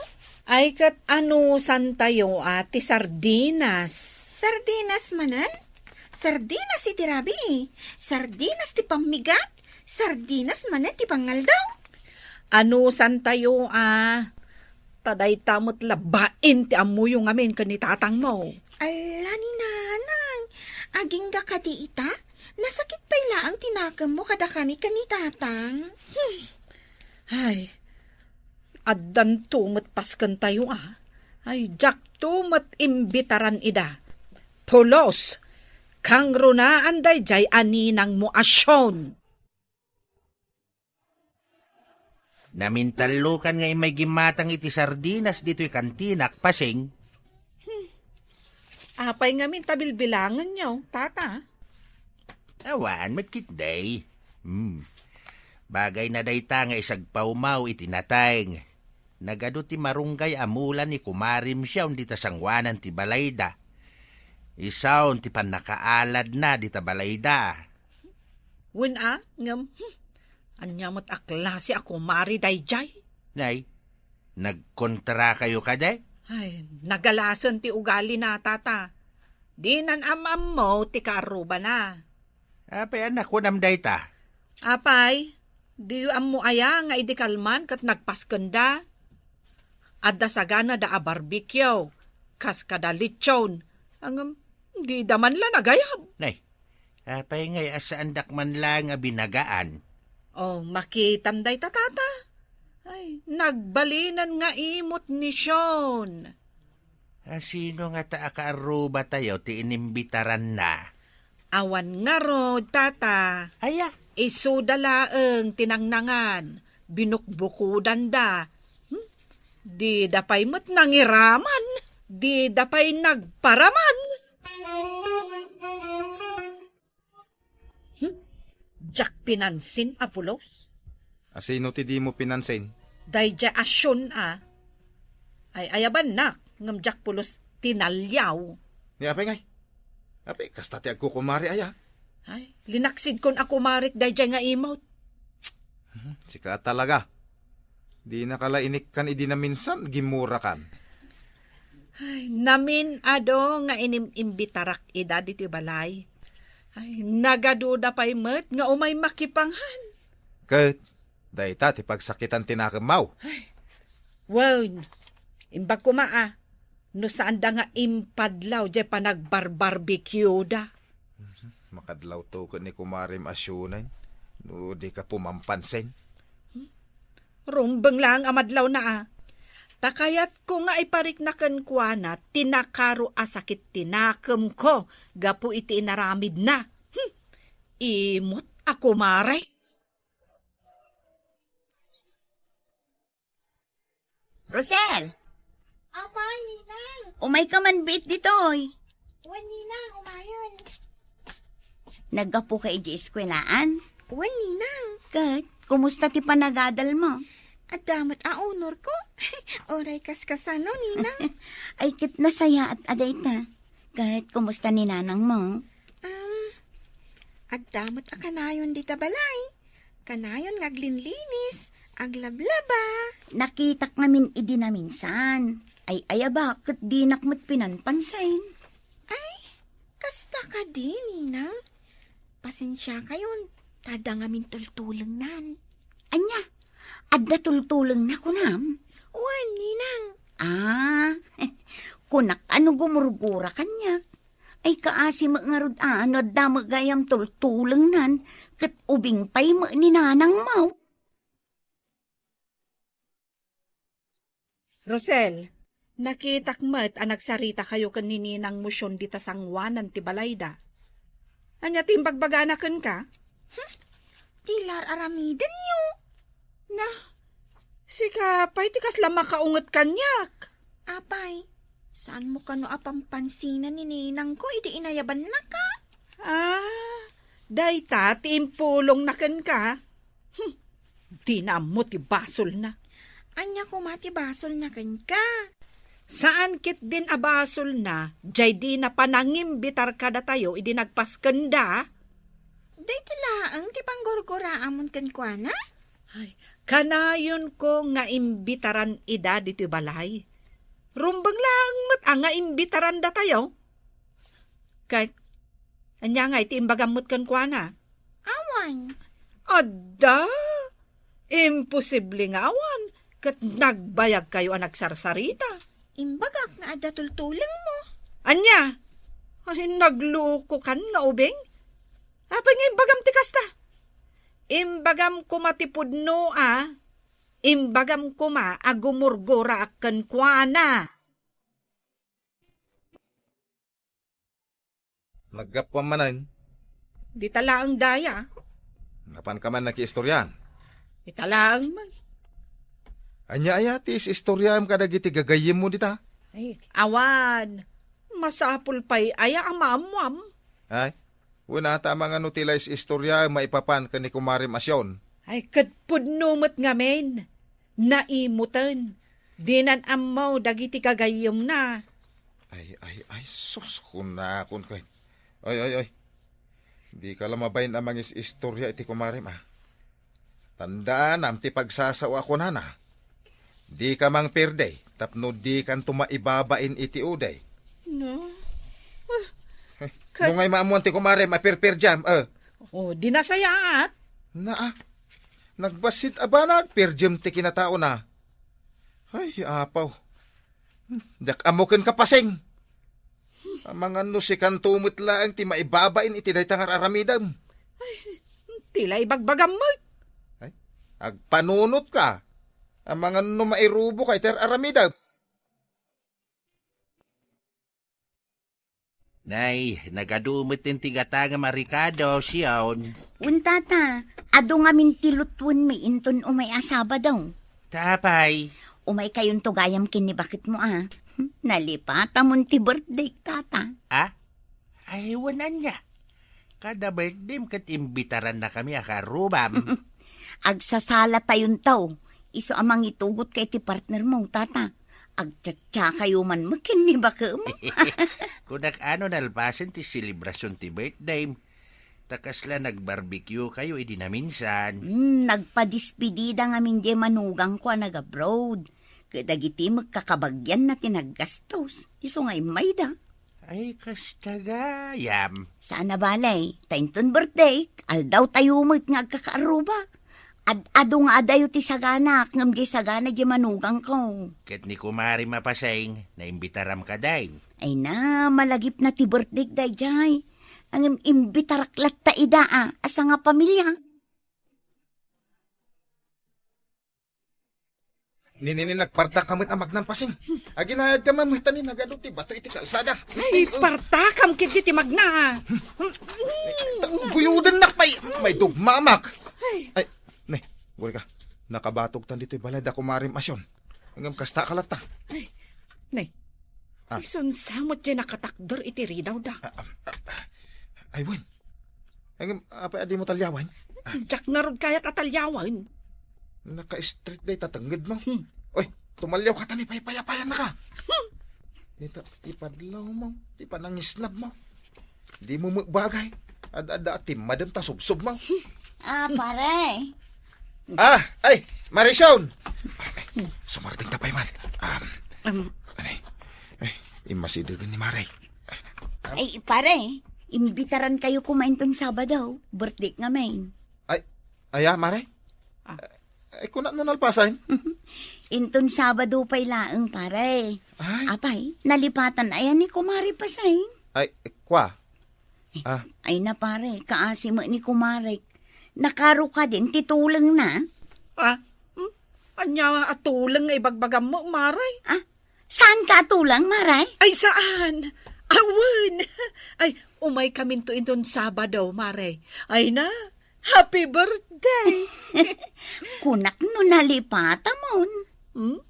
Ay, ket anusantayo a ti sardinas. Sardinas manen? Sardinas iti rabii. Sardinas ti pammigat. Sardinas manen ti pangaldaw. Anusantayo a ta dayta met la bain ti ammoyo ngamin ken ni tatangmo. Alla ni nanang, agingga kadi ita? Nasakit pay laeng ti nakemmo kadakami ken ni tatang. Hmm. Ay, addanto met paskentayo a. Ay, diakto met imbitaran ida. Pulos, kangrunaan daydiay a ninangmo a Sion. Namintallokan nga immay gimmatang iti sardinas ditoy kantinak, Pasing. Hmm. Apay ngamin ta bilbilangenyo, tata? Awan met ketdi. Hmm. Bagayna dayta nga isagpawmaw iti nateng. Nagadu ti marunggay a mula ni kumarim Sion dita sangoanan ti balayda. Isun ti pannakaaladna dita balayda. Wen a, ngem, hmm, ania met a klase a kumare daydiay? Nay, nagkontrakayo kadi? Ay, nagalasen ti ugalina, tata. Dinan am-ammo ti kaarrubana. Apay a nakunam dayta? Apay, diyo ammo aya nga idi kalman ket nagpaskenda? Adda saganada a barbecue, kas kada lechon. Ngem, dida man la nagayab. Nay, apay ngay a saandak man laeng a binagaan? Oh, makitam dayta, tata. Ay, nagbalinen nga imot ni Sion. A, sino ngata a kaarrubatayo ti inimbitaranna? Awan ngarud, tata. Aya? Isuda laeng ti nangnangan. Binukbukudanda. Hmm? Dida pay met nangiraman. Dida pay nagparaman. Hmm? Diak pinansin a pulos. A, sino ti dimo pinansin? Daydiay a Sion a. Ay-ayabannak, ngem diak pulos tinaliaw. Ni apay ngay? Apay, kasta ti agkukumare aya? Ay, linaksidkon a kumarek daydiay nga imot. Hmm, sika talaga. Dinaka la inikkan idi naminsan, gimurakan. Ay, namin-ado nga inim-imbitarak ida ditoy balay. Ay, nagaduda pay met nga umay makipanghan. Ket, dayta ti pagsakitan ti nakemmaw. Ay, wen, imbag koma a, no saanda nga impadlaw diay panagbarbarbecueda. Makadlawto ket ni kumarem a siunen, no dika pumampansin. Rumbeng laeng a madlawna a. Ta kayatko nga iparikna kenkuana ti nakaro a sakit ti nakemko gapu iti inaramidna. Hmm. Imot a kumare. Rosel! Apay, Ninang! Umayka man biit ditoy. Wen, Ninang, umayen. Naggapuka iti eskuelaan? Wen, Ninang. Ket, kumusta ti panagadalmo? Adda met a honor ko. Uray kaskasano, Ninang. Ay, ket nasayaat a dayta. Ket, kumusta ni nanangmo? Um, adda met a kanayon dita balay. Kanayon nga aglinlinis, aglablaba. Nakitak ngamin idi naminsan. Ay-ayaba, ket dinak met pinanpansin. Ay, kasta kadi, Ninang? Pasensiakayon, ta adda ngamin tultulengnan. Ania? Adda tultulengna, kunam? Wen, Ninang. Ah, kunak a no gumurgura kaniak. Ay, kaasi met ngarud a no adda met gayam tultulengnan, ket ubing pay met ni nanangmo. Rosel, nakitak met a nagsaritakayo ken ni Ninang Mosion dita sangoanan ti balayda. Ania ti imbagbagana kenka? Hmm? Ti ar-aramidenyo. Na, sika pay ti kasla makaunget kaniak. Apay, saanmo kano a pampansinan ni ninangko idi inayabannaka? Ah, dayta ti impulongna kenka. Hmm, dina ammo ti basolna. Ania koma ti basolna kenka? Saan ketdin a basolna, jay dina panangimbitar kadatayo idi nagpaskenda? Dayta laeng ti panggurguraamon kenkuana? Ay, kanayonko nga imbitaran ida ditoy balay. Rumbeng laeng met a nga imbitaran datayo. Ket, ania ngay ti imbagam met kenkuana? Awan. Adda? Imposible nga awan, ket nagbayagkayo a nagsarsarita. Imbagak nga adda tultulengmo. Ania? Ay, naglukokan nga ubing? Apay nga imbagam ti kasta? Imbagam koma ti pudno a, imbagam koma a gumurguraak kenkuana. Naggapuam manen. Dita laeng daya. Napanka man nakiistorian? Ita laeng man. Ania aya ti is-istoriam kadagiti gagayyemmo dita? Ay, awan. Masapul pay aya a maammoam? Ay, wen ata mangano ti la is-istoriam maipapan ken ni kumarem a Sion? Ay, ket pudno met ngamin. Naimoten. Dinan ammo dagiti gagayyemna. Ay, ay, ay, sus, kunakon kay. Ay, ay, ay. Dika la mabain a mangis-istorya iti kumarem, a. Tandaanam ti pagsasao a kunana. Dika mangperde, tapno dikanto maibabain iti uday. No? Ah, eh, kat- no ngay maammuan ti kumarem a perperdiam, eh. Oh, di nasayaat. Naa, nagbassit a banag, perdiam ti kinataona. Ay, apaw. Hmm, diak ammo ken kapasing. Amangan no sikanto met laeng ti maibabain iti dayta nga ar-aramidem. Ay, ti la ibagbagam met. Ay, agpanunot ka. Amangan no mairubo ka iti ar-aramidem. Nay, nagadu met ti gatangem a rekado, Sion. Wen, tata, adu ngamin ti lutwenmi inton umay a Sabado. Tapay. Umaykayonto gayam ken ni baketmo, a. Nalipatamon ti birthday, tata. A? Ay, wen ania. Kada birthdayem ket imbitarannakami a karrubam. Agsasalatayonto. Isu a mangitugotka iti partnermo, tata. agchatsa kayo man met ken ni bakem. Kunak, ano, nalpasen ti selebrasion ti birthday. Ta kasla nag-barbecue kayo idi naminsan. Hmm, nagpadispidida ngamin diay manugangko a nag-abroad. Ket dagiti met kakabagianna ti naggastos. Isu nga immayda. Ay, kasta gayam. Saan a bale, ta inton birthday, aldawtayo met nga agkakaarruba. Ad-adu nga adayo ti saganak, ngem diay sagana diay manugangko. Ket ni kumare Mapaseng, naimbitaram kadi? Ay na, malagipna ti birthday daydiay. Ngem imbitarak latta ida a, a sangapamilia. Ni, ni, ni, nagpartak ka met a magnan, Paseng. Aginayad ka, ma'am, ta ni nagadu ti bato iti kalsada. Ay, partakam ket iti magna. Guyodennak pay, may dugmamak. Ay. Ay, ne, guri ka. Nakabatog tan ditoy balay da kumarem Asion. Ngem kasta ka latta. Ay, ne. Ah. Isunsa met diay nakatakder iti ridawda. Ah, ah, ah, ay, wen. Ngem, apay a dimo talyawen? Ah. Diak ngarud kayat a talyawen. Naka-straight day ta tengnged mo. Hmm. Oy, tumalyaw ka ta ni paypayapayan na ka. Hmm. Ita, ipadlaw mo, ti panangisnab mo. Di mo magbagay. Ad-adda a timmadem ta subsob mo. Ah, pare. Ah, ay, Marisol! Sumardeng ta pay man. Um, Um, anay, ay, immasidegen ni Mare. Ay, pare, imbitaran kayo koma inton Sabado. Birthday ngamin. Ay, aya, Mare? Ah. Ay, kuna no nalpasan? Inton Sabado pay laeng, pare. Ay. Apay, nalipatan aya ni Kumare Paseng? Ay, kwa. Ah. Ay na, pare, kaasi met ni Kumarek. Nakaro kadin ti tulengna? Ah, hmm? Ania a tuleng nga ibagbagam mo, Mare? Ah, saan ka a tuleng, Mare? Ay, saan? Awan! Ay, umay kaminto inton Sabado, Mare. Ay na, happy birthday! Kunak no nalipatamon. Hmm?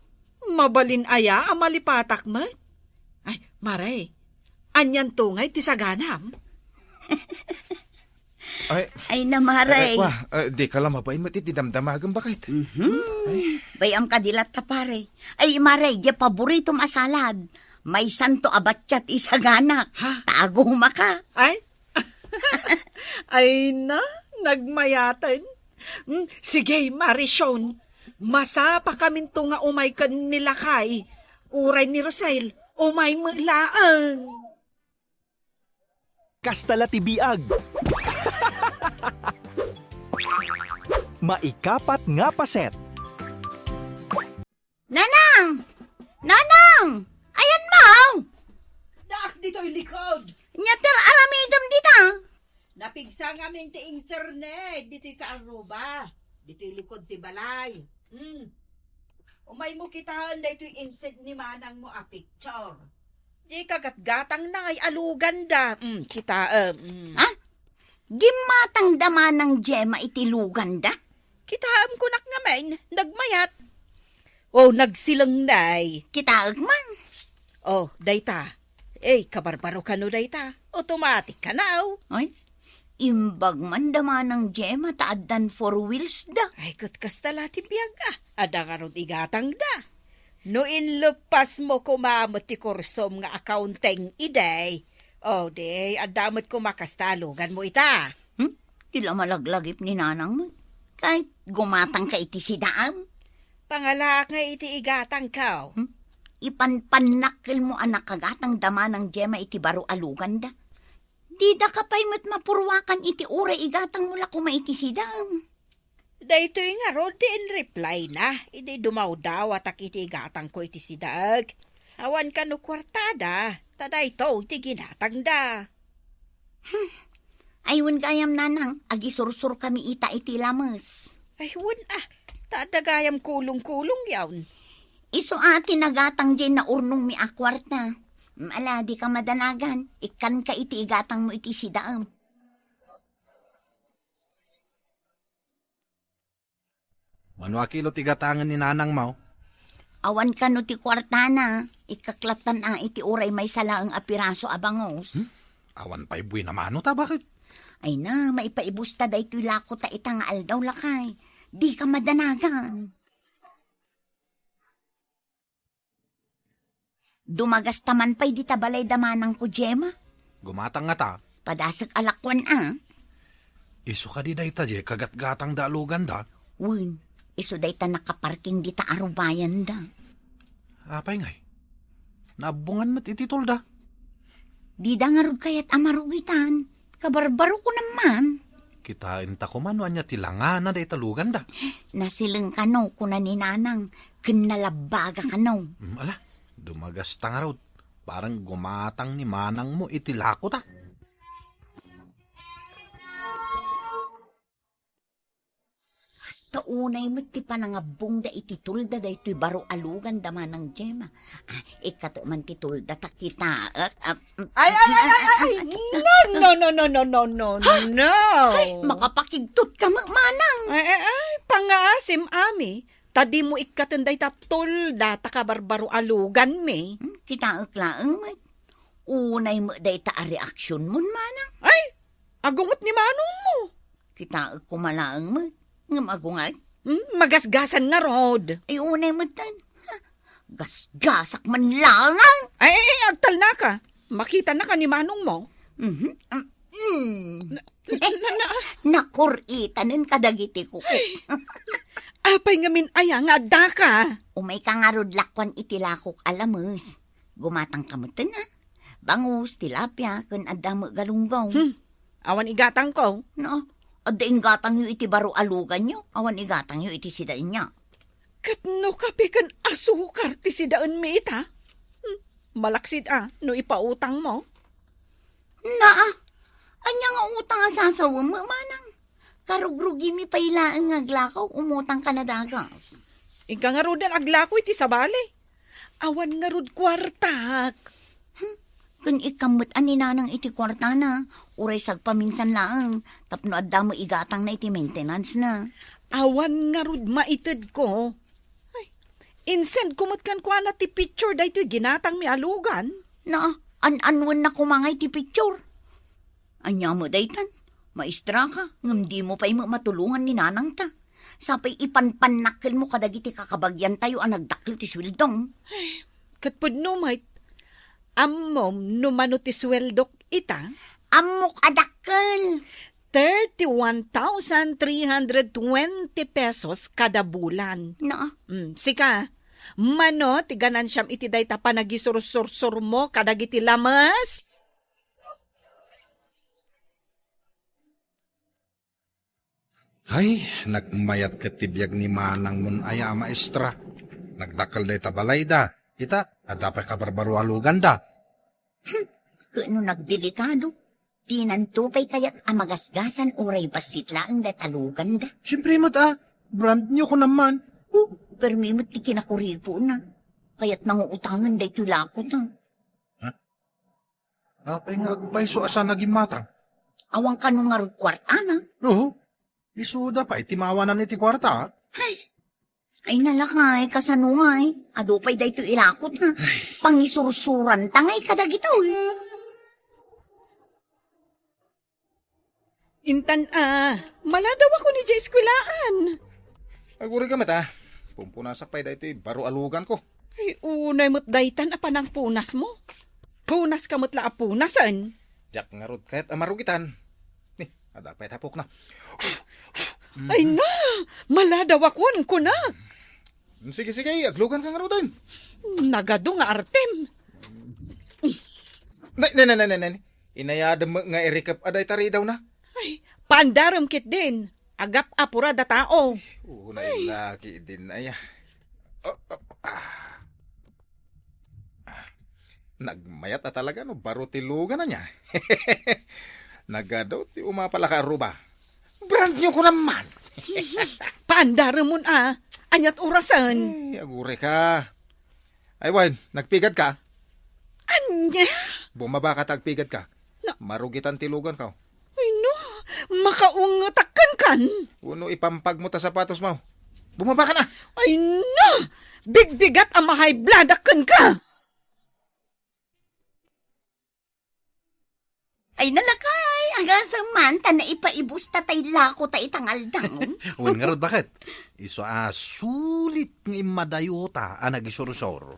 Mabalin aya a malipatak met? Ay, Mare, anianto ngay ti saganam? Ay, ay na, Mare. Ay, ay, kwa, eh, di ka la mabain met iti damdamagem, baket. Mhm. Ay. Bay-am kadi latta, pare. Ay, Mare, di paboritom a salad. Maysanto a batsa ti saganak. Ha? Tagumaka. Ay? Ay na, nagmayaten. Hmm, sige, Marisol. Masapakaminto nga umay ken ni lakay. Uray ni Rosel, umay met laeng. Kasta la ti biag. Maikapat nga paset. Nanang! Nanang! Ayanmo! Daak ditoy likod. Ania ti ar-aramidem dita? Napigsa ngamin ti internet ditoy kaarruba, ditoy likod ti balay. Hmm. Umaymo kitaen daytoy insent ni manangmo a picture. Di kagatgatangna nga ay aluganda. Hmm, kitaem. Hmm. Ha? Gimmatangda manang Gemma iti luganda? Kitaem kunak ngamin, nagmayat. Oh, nagsileng nay. Kitaek man. Oh, dayta. Eh, kabarbaro kano dayta. Automatic kano. Ay, imbag man da manang Gemma ta addan four wheels da. Ay, ket kasta la ti biag, ah. Adda ngarud igatang da. No inleppas mo koma met ti kursom nga accounting idi, oh, di adda met koma kasta a lugan mo ita. Hmm? Ti la malaglagip ni nanang met. Kay gumatang ka iti sidaam. Pangalaak nga iti igatang ka. Hmm? Ipanpannakkel mo a nakagatang da manang Gemma iti baro a lugan da. Dida ka pay met mapurwakan iti uray igatang mo la koma iti sidaam. Daytoy ngarud ti in-reply na, idi dumawdawatak iti igatangko iti sidaek. Awan kano kuartada, ta daytoy ti ginatangda. Hmm. Ay, wen gayam, nanang, agisursor kami ita iti lames. Ay, wen, ah, ta adda gayam kulong-kulong yaon. Isu a ti nagatang diay naurnongmi a kuarta. Ala, di ka madanagan, ikkan ka iti igatang mo iti sidaem. Mano a kilo ti gatangen ni nanang mo? Awan kano ti kuartana, ikkaklattan a iti uray maysa laeng a piraso a bangus. Hmm? Awan pay buin a mano ta, baket? Ay na, maipaibusta daytoy lako ta ita nga aldaw lakay. Di ka madanagan. Dumagasta man pay dita balay da manangko, Gemma. Gumatang ngata. Padasek a lakuan a. Isu kadi dayta diay kagatgatangda a luganda? Wen, isu dayta nakaparking dita arubayanda. Apay ngay? Naabbongan met iti tolda? Dida ngarud kayat a marugitan. Kabarbarokon man. Kitaenta koma no ania ti langana dayta luganda. Nasileng kano, kuna ni Nanang, ken nalabbaga kano. Mm, ala, dumagasta ngarud. Parang gumatang ni manangmo iti lakota. Hasta unay met ti panangabbongda iti tolda daytoy baro a luganda, Manang Gemma. Ah, ikkato man ti tolda ta kitaek. Ah, mm, Ay, ay, ay, ay, ay, ay. No, no, no, no, no, no, no. Ay, makapakigtot ka, ma-, manang. Ay, ay, ay, pangngaasim, Ami. Ta dimo ikkaten dayta tolda ta kabarbaro a luganmi. Hmm, kitaek laeng met. Unay met dayta a reaksionmon, manang. Ay, agunget ni manongmo. Kitaek koma laeng met. Ngem agunget? Hmm, magasgasan ngarud. Ay, unay met tan. Ha, gasgasak man laeng. Ay, ay, ay, agtalnaka. Makitanaka ni manongmo. Mhm. Um, mm. Na, na, na, na. Nakur-itanen kadagiti kuko. Apay ngamin aya nga addaka? Umayka ngarud lakuan iti lakok a lames. Gumatangka metten, a. Bangus, tilapia, ken adda met galunggong. Hmm. Awan igatangko. No, adda inggatangyo iti baro a luganyo, awan igatangyo iti sidaenyo. Ket no kape ken asukar ti sidaenmi ita? Hmm. Malaksid a no ipautangmo. Naa, ania nga utang a sasawem, manang? Karugrugimi pay laeng nga aglako, umutang ka na dagas. Inka ngaruden aglako iti sabali. Awan ngarud kuartak. Hmm, ken ikkan met a ni Nanang iti kuartana, uray sagpaminsan laeng, tapno adda met igatangna iti maintenance na. Awan ngarud maitedko. Ay, insend ko met kenkuana ti picture daytoy ginatangmi a lugan. Na, an-anwenna koma ngay ti picture. Ania met daytan? Maestra ka, ngem dimo pay met matulongan ni nanangta. Sapay ipanpannakkelmo kadagiti kakabagiantayo a nagdakkel ti sueldom. Ay, ket pudno met, ammom no mano ti sueldok ita? Ammok a dakkel. Thirty-one thousand three hundred twenty pesos kada bulan. Naa. Mm, sika, mano ti ganansiam iti dayta panagisursursurmo kadagiti lames? Ay, nagmayat ket ti biag ni manangmon aya a maestra. Nagdakkel dayta balayda. Ita, adda pay kabarbaro a luganda. Hmm, ket no nagdelikado, dinanto pay kayat a magasgasan uray bassit laeng dayta luganda. Siempre met a, brand new ko naman. Oh, permi met ti kinakuripona. Kayat nanguutangen daytoy lakota. Ha? Apay nga agpayso a saan a gimmatang? Awan kano ngarud kuartana? Oo. Isuda pay ti mawanan iti kuarta, a? Ay, ay nalakay, kasano ngay? Adu pay daytoy ilakot, ha? Ay. Pangisursuranta ngay kadagitoy. Intan a, maladaw ako ni diay eskuelaan. Agurayka met a. Pumpunasak pay daytoy baro a luganko. Ay, unay met daytan a panangpunasmo. Punaska met la a punasen. Diak ngarud kayat a marugitan. Ni, adda pay tapokna. Ay na, maladaw akon, kunak. Sige, sige, agluganka ngaruden. Nagadu nga artem. Ne, ne, ne, ne, ne, ne. Inayadem met nga irikep a dayta ridawna. Ay, paandarem ketdin. Agap-apura da tao. Unay laki din aya. Oh, oh, ah. Ah, nagmayat a talaga no baro ti lugan ania. Nagadu ti umapal a kaaruba. Brand new ko naman. Paandaremon a. Aniat orasen? Ay, agurayka. Ay, wen, nagpigad ka? Ania? Bumaba ka ta agpigad ka. Na- Marugitan ti luganko. Ay, no. Makaungetak kenkan. Uno ipampagmo ta sapatosmo. Bumaba ka na. Ay, no. Bigbigat a mahaybladak kenka. Ay, nalakay, agasem man, ta naipaibus ta tay lako ta itangal daon. Wen ngarud, baket? Isu a sulit nga immadayota a nagisursor.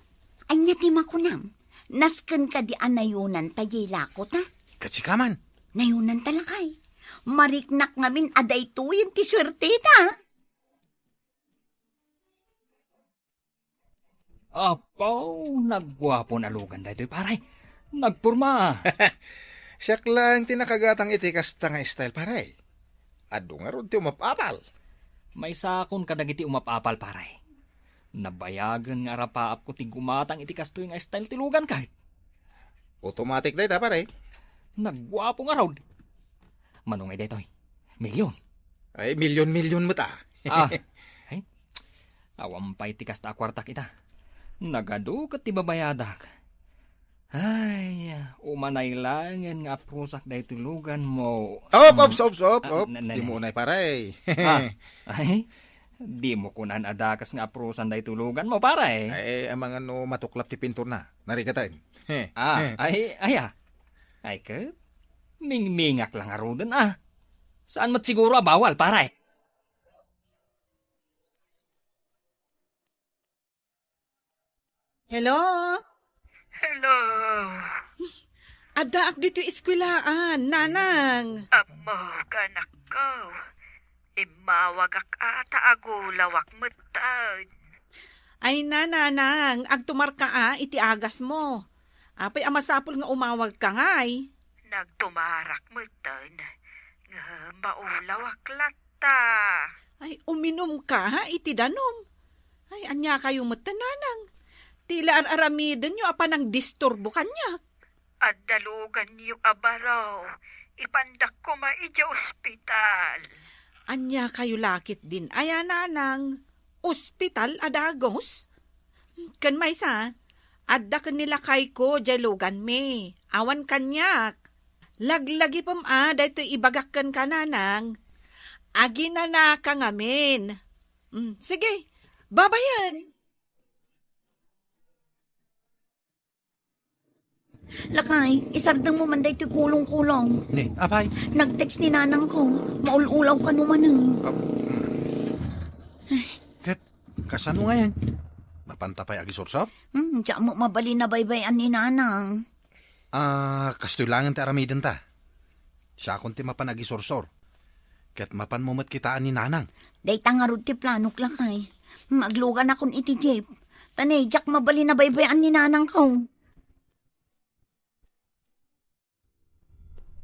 Ania ti makunam? Nasken kadi a nayonanta diay lakota? Ket sika man. Nayonanta lakay. Mariknak ngamin a daytoyen ti suerteta. Apo, nagguapon a lugan daytoy, pare. Nagporma. Siak laeng ti nakagatang iti kasta nga style, pare. Adu ngarud ti umap-apal. Maisakon kadagiti umap-apal, pare. Nabayagen nga arapaapko ti gumatang iti kastoy nga style ti lugan ket. Automatic dayta, pare. Nagguapo ngarud. Mano ngay daytoy? Milyon. Ay, milyon-milyon met, ah. Ah, ay. Awan pay ti kasta a kuartak ita. Nagadu ket ti babayadak. Ay, umanay laengen nga aprusak daytoy luganmo. Op, op, Mm. Op, op, Ah, op. Na-, na-, Dimo unay, pare. Ah, ay, dimo kunan a dakes nga aprusan daytoy luganmo, pare. Ay, amangan no matuklap ti pinturna. Narigaten. Ah, ay, ay, ah. Ay, ket, mingmingak lang ngaruden, ah. Saan met siguro a bawal, pare? Hello? Hello. Addaak ditoy eskwelaan, Nanang. Ammok, anakko. Immawagak a ta agulawak metten. Ay na, Nanang, agtumarka a iti agasmo. Apay a masapul nga umawagka ngay? Nagtumarak metten, ngem maulawak latta. Ay, uminumka iti danum. Ay, ania kayo metten, Nanang? Ti la ar-aramidenyo a panangdisturbo kaniak. Adda luganyo a baro, ipandak koma idiay ospital. Ania kayo lakit din aya, Nanang? Ospital a dagus? Ken maysa, adda ken ni lakayko diay luganmi. Awan kaniak. Laglagipem a daytoy ibagak kenka, Nanang. Aginanaka ngamin. Mm, sige, babayen. Lakay, isardengmo man daytoy kulong-kulong. Ni, apay? Nag-text ni nanangko. Maul-ulaw kano manen. Ah, mm. Ket, kasano ngayen? Mapanta pay agisursor? Hmm, diak met mabalin a baybay-an ni nanang. Ah, kastoy laengen ti aramidenta. Siakon ti mapan agisursor. Ket mapanmo met kitaan ni nanang. Dayta ngarud ti planok, lakay. Agluganakon iti jeep. Ta ne, diak mabalin a baybay-an ni nanangko.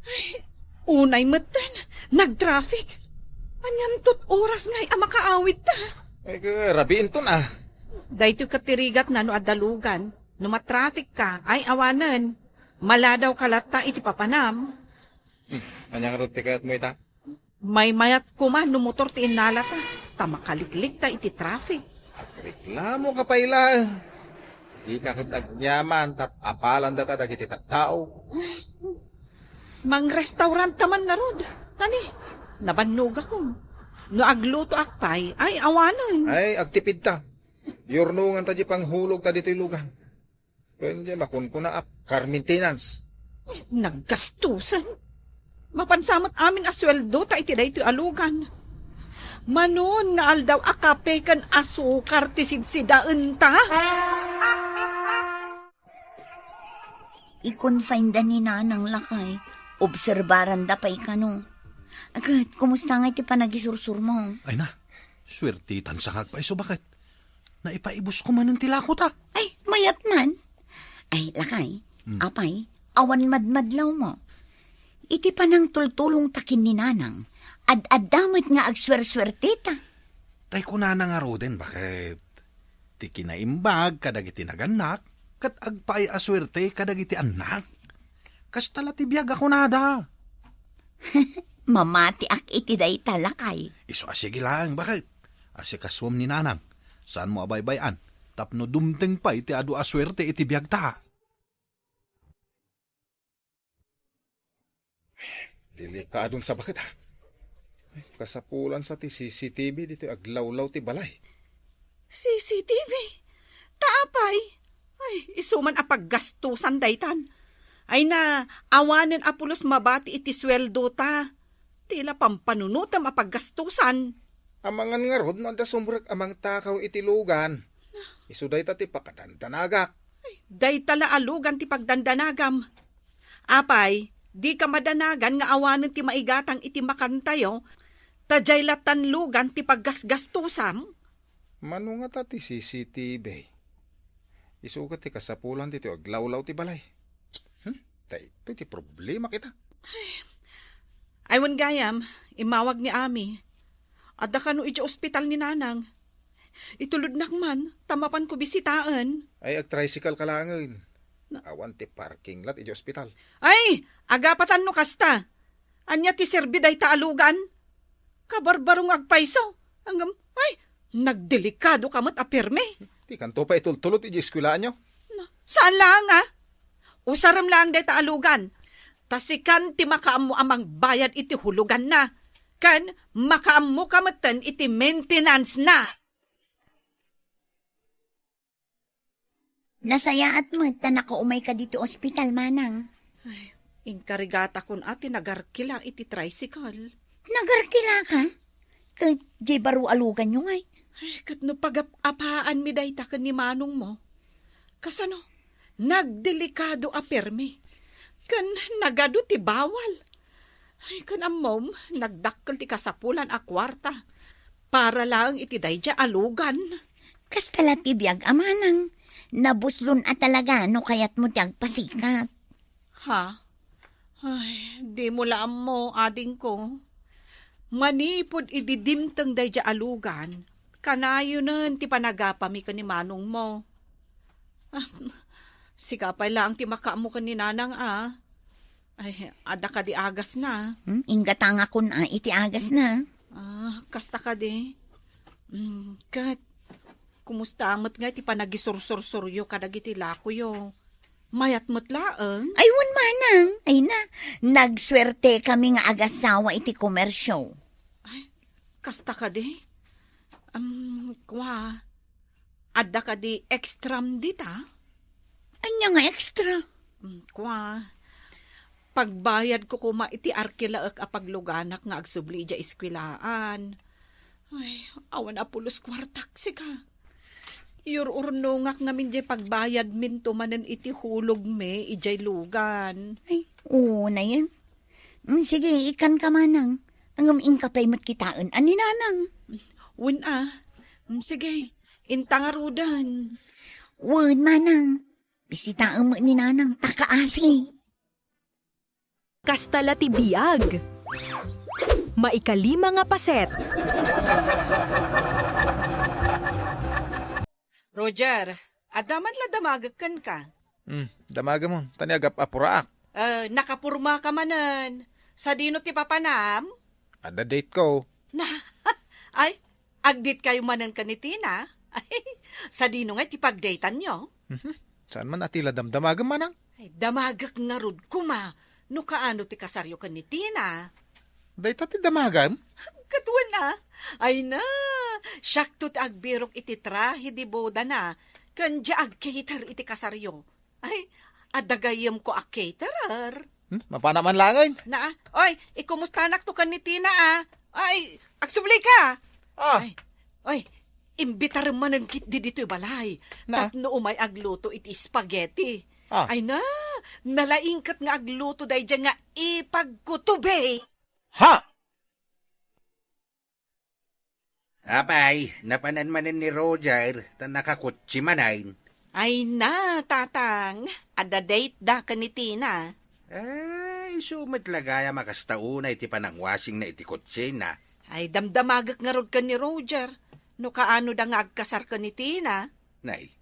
Ay, unay metten, nag-traffic. Anianto ti oras ngay a makaawidta? Ay, rabiinton, ah. Daytoy ket ti rigatna no adda lugan. No ma-trafficka, ay awanen. Maladawka latta iti papanam. Hmm, ania ngarud ti kayatmo ita? Maymayat koma no motor ti innalata, ta makaliklikta iti traffic. Agreklamoka pay laeng. Dika ket agyaman ta apalandata dagiti tattao. Mangrestauranta man ngarud. Tani, nabannogakon. No aglutoak pay, ay awanen. Ay, agtipidta. Yurnonganta diay panghulogta ditoy lugan. Ken diay makunkunaak, car maintenance. Naggastusan. Mapan sa met amin a sueldota iti daytoy a lugan. Manon nga aldaw a kape ken asukar ti sidsidaenta. I-confineda ni nanang, lakay. Obserbaranda pay kano. Ket, kumusta ngay ti panagisursurmo? Ay na, suertetan sa nga agpaiso, baket. Naipaibusko manen ti lakota. Ay, mayat man. Ay, lakay, Hmm. Apay, awan madmadlawmo. Iti panangtultulongta ken ni nanang, ad-adda met nga agsuersuerteta. Tay kunana ngaruden, baket. Ti kinaimbag kadagiti nagannak, ket agpaay a suerte kadagiti annak. Kasta la ti biag a kunada. Mamatiak iti dayta, lakay. Isu a sige laeng, baket. Asikasuem ni nanang. Saanmo a baybay-an tapno dumteng pay ti adu a suerte iti biagta. Delikadon sa baket, ah. Kasapulan sa ti C C T V ditoy aglawlaw ti balay. C C T V? Ta apay? Ay, isu man a paggastusan daytan. Ay na, awanen a pulos mabati iti sueldo ta. Ti la pampanunotem a paggastusan. Amangan ngarud no adda sumrek a mangtakaw iti lugan. Isu dayta ti pakadandanagak. Dayta la a lugan ti pagdandanagam. Apay, dika madanagan nga awanen ti maigatang iti makantayo, ta diay lattan lugan ti paggasgastusam? Mano ngata ti C C T V? Isugat ti kasapulan ditoy aglawlaw ti balay. Hmm? Daytoy ti problema kita. Ay, wen gayam, immawag ni Ami. Adda kano idiay ospital ni Nanang. Itulodnak man, ta mapanko bisitaen. Ay, ag-tricycle ka laengen. Na- Awan ti parking lot idiay ospital. Ay, agapatan no kasta. Ania ti serbi dayta a lugan? Kabarbaro nga agpayso. Ngem, ay, nagdelikado ka met a pirmi. Dikanto pay itultulod idiay eskuelaanyo. Na, saan laeng, a? Usarem laeng dayta a lugan. Ta sikan ti makaammo a mangbayad iti huluganna. Ken makaammo ka metten iti maintenance na. Nasayaat met ta nakaumayka ditoy ospital, Manang. Ay, inkarigatakon a ti nagarkila iti tricycle. Nagarkilaka? Ket diay baro a luganyo ngay? Ay, ket no pagap-apaanmi dayta ken ni manongmo, kasano? Nagdelikado a pirmi. Ken nagadu ti bawal. Ay, ken ammom, nagdakkel ti kasapulan a kuarta para laeng iti daydiay a lugan. Kasta la ti biag a manang, nabuslon a talaga no kayatmo ti agpasikat. Ha? Ay, dimo la ammo, adingko. Manipud idi dimteng daydiay a lugan, kanayonen ti panagapami ken ni manongmo. Ah, sika pay laeng ti makaammo ken ni nanang a. Ay, adda kadi agasna? Hmm, inggatangakon a iti agasna. Ah, kasta kadi. Hmm, ket, kumusta met ngay ti panagisursursuryo kadagiti lakoyo? Mayat met laeng? Ay, wen manang. Ay na, nagsuertekami nga agassawa iti komersio. Ay, kasta kadi? Am, kua, adda kadi extram dita? Ania nga extra? Mm, kua, pagbayadko koma iti arkilaek a pagluganak nga agsubli idiay eskuelaan. Ay, awan a pulos kuartak, sika. Iyur-urnongak ngamin diay pagbayadminto manen iti hulogmi idiay lugan. Ay, oo na yan. Mm, sige, ikkanka manang. Ngem inka pay met kitaen a ni nanang. Wen a. Mm, sige, inta ngaruden. Wen, manang. Bisitaem met ni nanang, ta kaasi. Kasta la ti biag. Maikalima nga paset. Roger, adda man la damagek kenka? Hmm, damagem, ta ni agap-apuraak. Eh, nakapurma ka manen. Sadino ti papanam? Adda date ko. Na, ay, agdate kayo manen ken ni Tina? Ay, sadino ngay ti pagdatanyo? Mhm. Saan man a ti la damdamagem, manang? Ay, damagek ngarud koma no kaano ti kasaryo ken ni Tina. Dayta ti damagem? Ket wen a. Ay na, siakto ti agbirok iti trahe de boda na, ken diay agcater iti kasaryo. Ay, adda gayyemko a caterer. Hmm? Mapana man laengen. Na, oy, ikumustanak to ken ni Tina a. Ay, agsubli ka. Ah. Ay, oy, imbitarem manen ketdi ditoy balay. Na? Tapno umay agluto iti spaghetti. Ah. Ay na, nalaingket nga agluto daydiay nga ipagkutube. Ha? Apay, napanan manen ni Roger, ta nakakotse manen. Ay na, Tatang, adda date da ken ni Tina. Ay, isu met la gayam a kasta unay ti panangwasingna iti kotsena. Ay, damdamagek ngarud ken ni Roger, no kaano da nga agkasar ken ni Tina. Nay,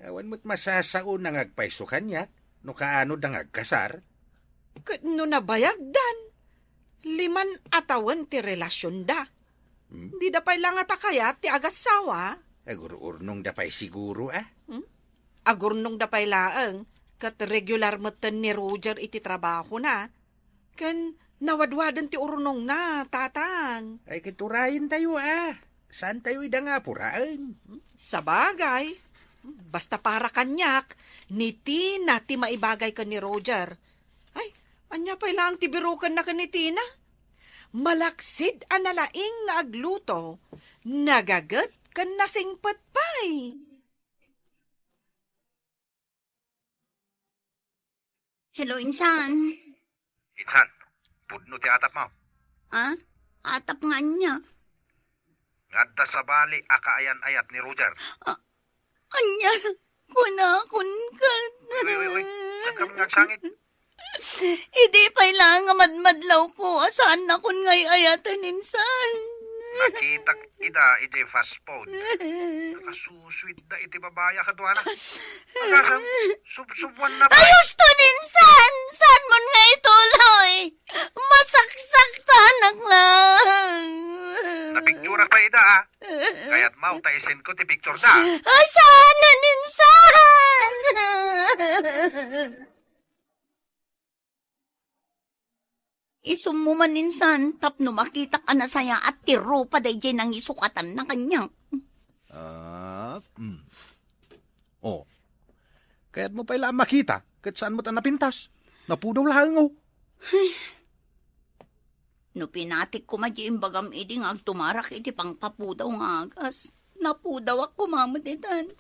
awan met masasaona nga agpayso kaniak, no kaano da nga agkasar. Ket no nabayagdan, liman a tawen ti relasionda. Hmm? Dida pay la ngata kayat ti agassawa? Agur-urnongda pay siguro, a? Hmm? Agurnongda pay laeng, ket regular metten ni Roger iti trabahona. Ken nawadwaden ti urnongna, Tatang. Ay, ket urayentayo, a. Saantayo ida nga apuraen? Sabagay. Basta para kaniak, ni Tina ti maibagay ken ni Roger. Ay, ania pay laeng ti birokenna ken ni Tina? Malaksid a nalaing nga agluto, nagaget ken nasingpet pay. Hello, insan. Insan, pudno ti atapmo. Ha? Atap nga ania? Nga adda sabali a kaayan-ayat ni Roger. A-, ania? Kunakon ket. Uy, uy, uy, uy. Saan ka man nga agsangit? Idi pay laeng a madmadlawko, a saannakon nga ay-ayaten, insan. Nakitak ida iti fast food. Nakasusuitda iti babai a kaduana. Agasem, subsubuanna pay. Ayos to, insan! Saanmon nga ituloy? Masaksaktanak lang. Napicturak pay ida, a. Kayatmo ta isendko ti pictureda? Ay, saan, insan! Isummo man, insan, tapno makitak a nasayaat ti rupa daydiay nangisukatanna kaniak. Ah, mm. Oh. Kayatmo pay la a makita, ket saan met a napintas. Napudaw laeng, oh. No pinatik koma diay imbagam idi nga agtumarak iti pangpapudaw nga agas, napudawak koma met itan.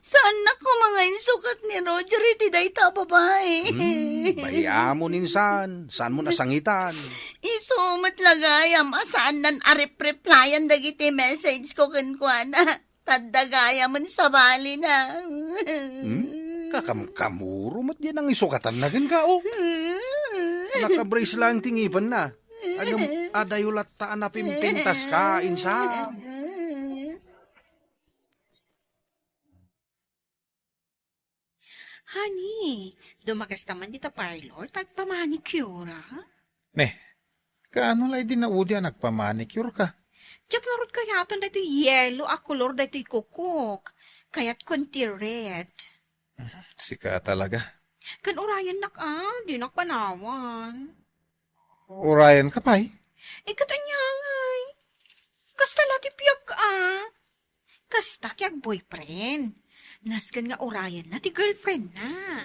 Saannak koma nga insukat ni Roger iti dayta a babai. Hmm, bay-amon insan. Saanmo a sangitan? Isu met la gayam a saannan a rep-replyan dagiti message ko kenkuana. Ta adda gayam a sabalina. Hmm? Kakamkamuro met diay nangisukatanna kenka, oh. Nakabrace laeng ti ngipenna. Ngem adayo latta a napimpintaska, insan. Honey, dumagasta man dita parlor, ta agpamanicure, a? Ne, kaano la idi naudi a nagpamanicure ka? Diak ngarud kayaten daytoy yellow a kolor daytoy kukok. Kayatkon ti red. Mhm, sika talaga. Ken urayennak, a, dinak panawan. Urayenka pay? Eh, ket ania ngay? Kasta la ti biag, a. Kasta ti agboyfriend. Nasken nga urayenna ti girlfriendna.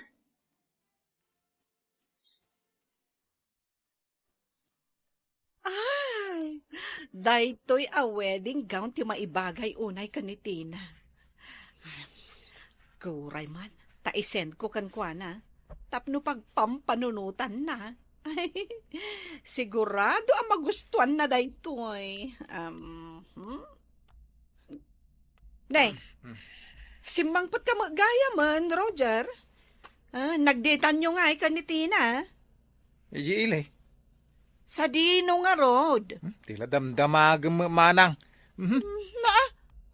Ay, daytoy a wedding gown ti maibagay unay ken ni Tina. Uray man, ta isendko kenkuana, tapno pagpampanunotanna. Sigurado a magustuanna daytoy. Um, hmm? Nay, mm, mm. Simmangpetka met gayamen, Roger. Ah, nagdateanyo ngay ken ni Tina? Idiay ili. Sadino ngarud? Hmm, ti la damdamagem met manang. Mhm. Hmm, naa,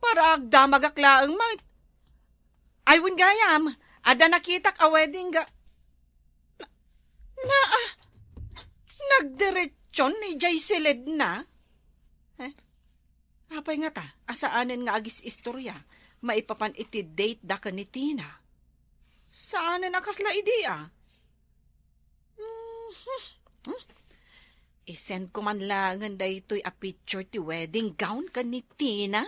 para agdamagak laeng met. Ay, wen gayam, adda nakitak a wedding ga-, na, naa, nagdiretson idiay siledna. Eh? Apay ngata a saanen nga agis-istorya maipapan iti date da ken ni Tina? Saanen a kasla idi, a? Mhm. Hmm? Isend ko man laengen daytoy a picture ti wedding gown ken ni Tina.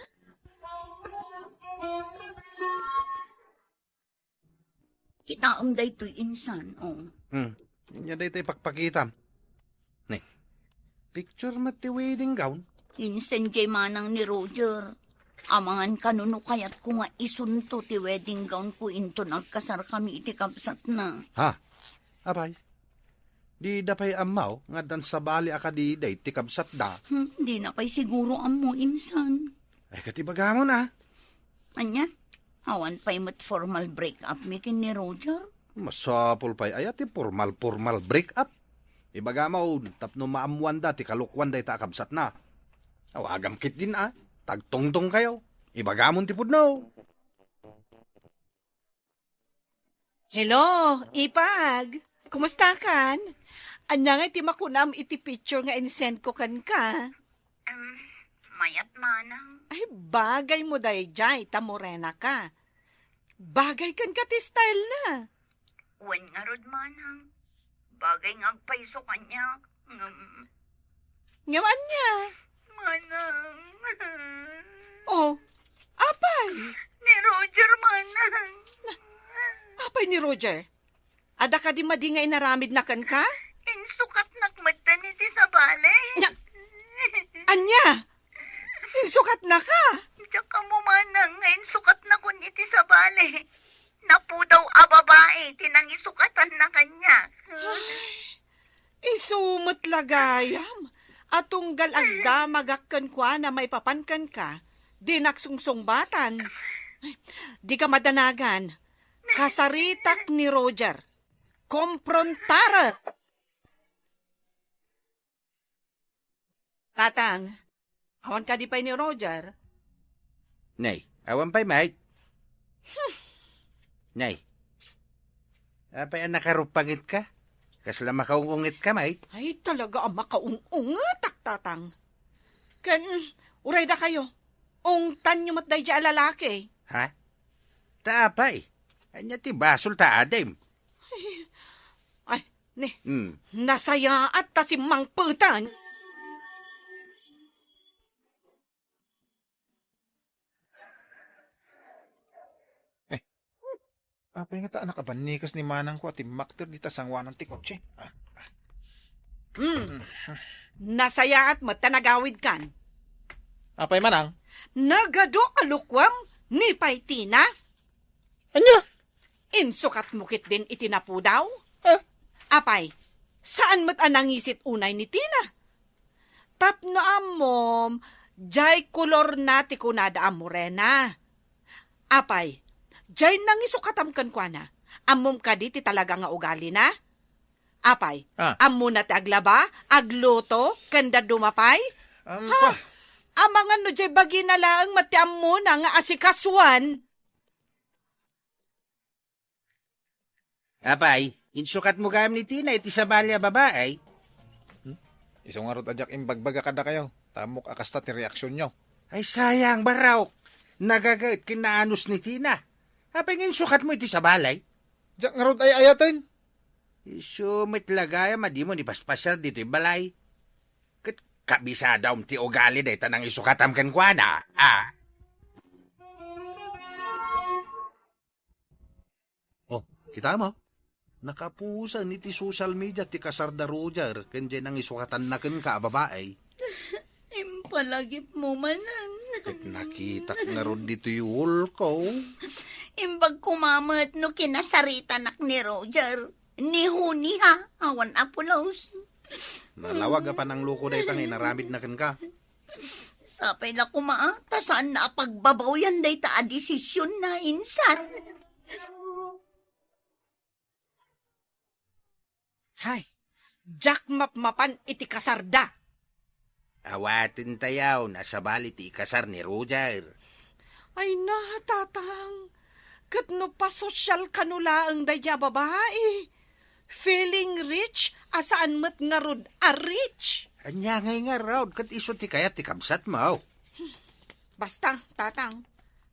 Kitaem daytoy, insan, oh. Hmm. Ania daytoy pakpakitam? Ne, picture met ti wedding gown? Insan diay manang ni Roger. Amangan kano no kayatko nga isunto ti wedding gown ko inton agkasarkami iti kabsatna. Ha? Apay? Dida pay ammo nga addan sabali a kadi daytoy kabsatda? Hmm, dina pay siguro ammo, insan. Ay, ket ibagamon, a. Ania? Awan pay met formal break-up mi ken ni Roger? Masapul pay aya ti formal-formal break-up? Ibagam tapno maammoanda ti kalokuan dayta a kabsatna. Awagam ketdin, a. Tagtungtongkayo. Ibagamon ti pudno. Hello, Ipag. Kumustakan? Ania ngay ti makunam iti picture nga insend ko kenka? Em, mayat manang. Ay, bagay mo daydiay, ta morena ka. Bagay kenka ti style na. Wen ngarud manang. Bagay nga agpayso kaniak. Ngem, ngem ania? Manang. Oh, apay? Ni Roger, manang. Na, apay ni Roger? Adda kadi madi nga inaramidna kenka? Insukatnak metten iti sabali. Nya, ania? Insukatnaka? Diak ammo manang nga insukatnakon iti sabali. napudaw a babai ti nangisukatanna kaniak. Isu met la gayam a tunggal agdamagak kenkuana maipapan kenka, dinak sungsungbatan. Ay, dika madanagan. Kasaritak ni Roger. Komprontarek. Tatang, awan kadi pay ni Roger? Nay, awan pay met. Nay, apay a nakarupangetka? Kasla makaung-ungetka met? Ay, talaga a makaung-ungetak, Tatang. Ken, uray dakayo, ungtanyo met daydi a lalaki. Ha? Ta apay, ania ti basol ta adim? Ay, ni, Hmm. nasayaat ta simmangpetan. Apay ngata a nakabannikas ni manangko a timmakder dita sangoanan ti kotse? Ah, ah. Hmm. Nasayaat met ta nagawidkan. Apay manang? Nagadu a lukuam ni pay Tina. Ania? Insukatmo ketdin iti napudaw? Ah. Apay, saan met a nangisit unay ni Tina? Tapno ammom, jay kolorna ti kunada a morena. Apay, jay nangisukatam kenkuana. Ammom kadi ti talaga nga ugalina? Apay, Ah. ammona ti aglaba, agluto, ken dadduma pay? Am, Ha? pa- Amangan no jay bagina laeng met ti ammona nga asikasuan. Apay, insukatmo gayam ni Tina iti sabali a babai? Hmm? Isu ngarud a diak imbagbaga kadakayo, ta ammok a kasta ti reaksionyo. Ay, sayang, barok. Nagagaet ken naanus ni Tina. Apay nga insukatmo iti sabali? Diak ngarud ay-ayaten. Isu met la gayam a dimo ni paspasiar ditoy balay. Ket kabisadaom ti ugali dayta nangisukatam kenkuana. Ah. Oh, kitaem? Nakapusen iti social media ti kasar da Roger ken jay nangisukatanna kenka a babai. Impalagipmo manen. Ket nakitak ngarud ditoy wall ko. Imbag koma met no kinasaritanak ni Roger. Ni Huni, ha? Awan a pulos. Nalawag a panangluko dayta nga inaramidna kenka. Sapay la koma, a, ta saanna a pagbabawian dayta a desisionna, insan. Hay, diak mapmapan iti kasarda. Awaten tayaw, nasabali ti ikasar ni Roger. Ay na, Tatang. Ket no pasosyal kano laeng daydi a babai, feeling rich a saan met ngarud a rich. Ania ngay ngarud ket isu ti kayat ti kabsatmo? Basta, Tatang,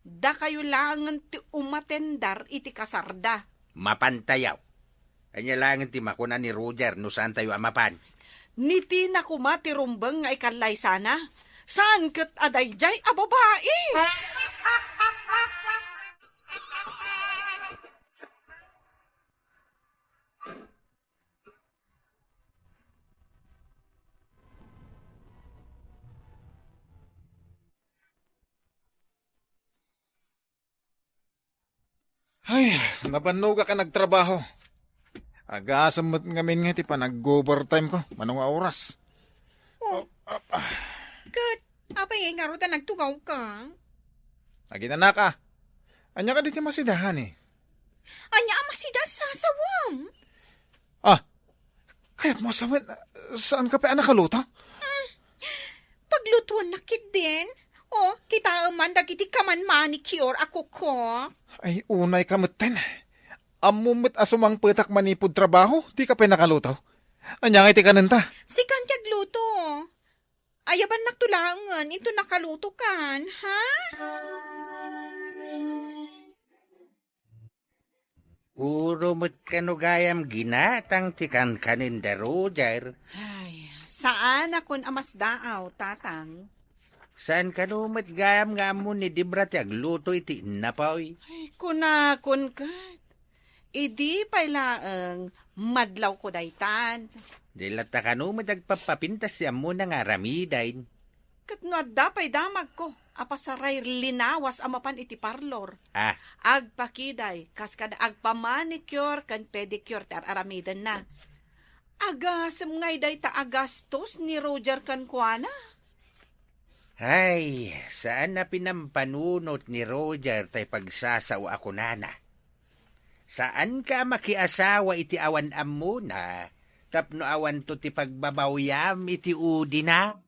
dakayo laengen ti umatendar iti kasarda. Mapantayo. Ania laengen ti makuna ni Roger no saantayo a mapan? Ni Tina koma ti rumbeng nga ikallaysana. Saan ket a daydiay a babai? Ay, nabannogak a nagtrabaho. Agasem met ngamin nga ti panag-overtime ko, mano nga oras. Oh. Ket, apay ngay ngarud a nagtugawka? Aginanaka. Ania kadi ti masidahan, eh? Ania a masida, sasawam? Ah, kayatmo a sawen, saanka pay a nakaluto? Hmm, paglutuennak ketdin. Oh, kitaem man dagiti kaman manicure a kuko. Ay, unayka metten. Ammom met a sumangpetak manipud trabaho, dika pay nakaluto. Ania ngay ti kanenta? Sikan ti agluto. Ayabannakto laengen inton nakalutokan, ha? Puro met kano gayam ginatang ti kankanen da Roger. Ay, saan a kun a masdaaw, Tatang. Saan kano met gayam nga ammo ni Debra ti agluto iti innapoy? Ay, kunakon ket. Idi pay laeng, madlawko daytan. Di latta kano met agpappapintas ti ammona nga aramiden. Ket no adda pay damagko, a pasaray linawas a mapan iti parlor. Ah. Agpakiday, kas kada agpamanicure ken pedicure ti ar-aramidenna. Agasem ngay dayta a gastos ni Roger kenkuana? Ay, saan a pinampanunot ni Roger tay pagsasao a kunana. Saanka a makiasawa iti awan ammona, tapno awanto ti pagbabawiam iti udina?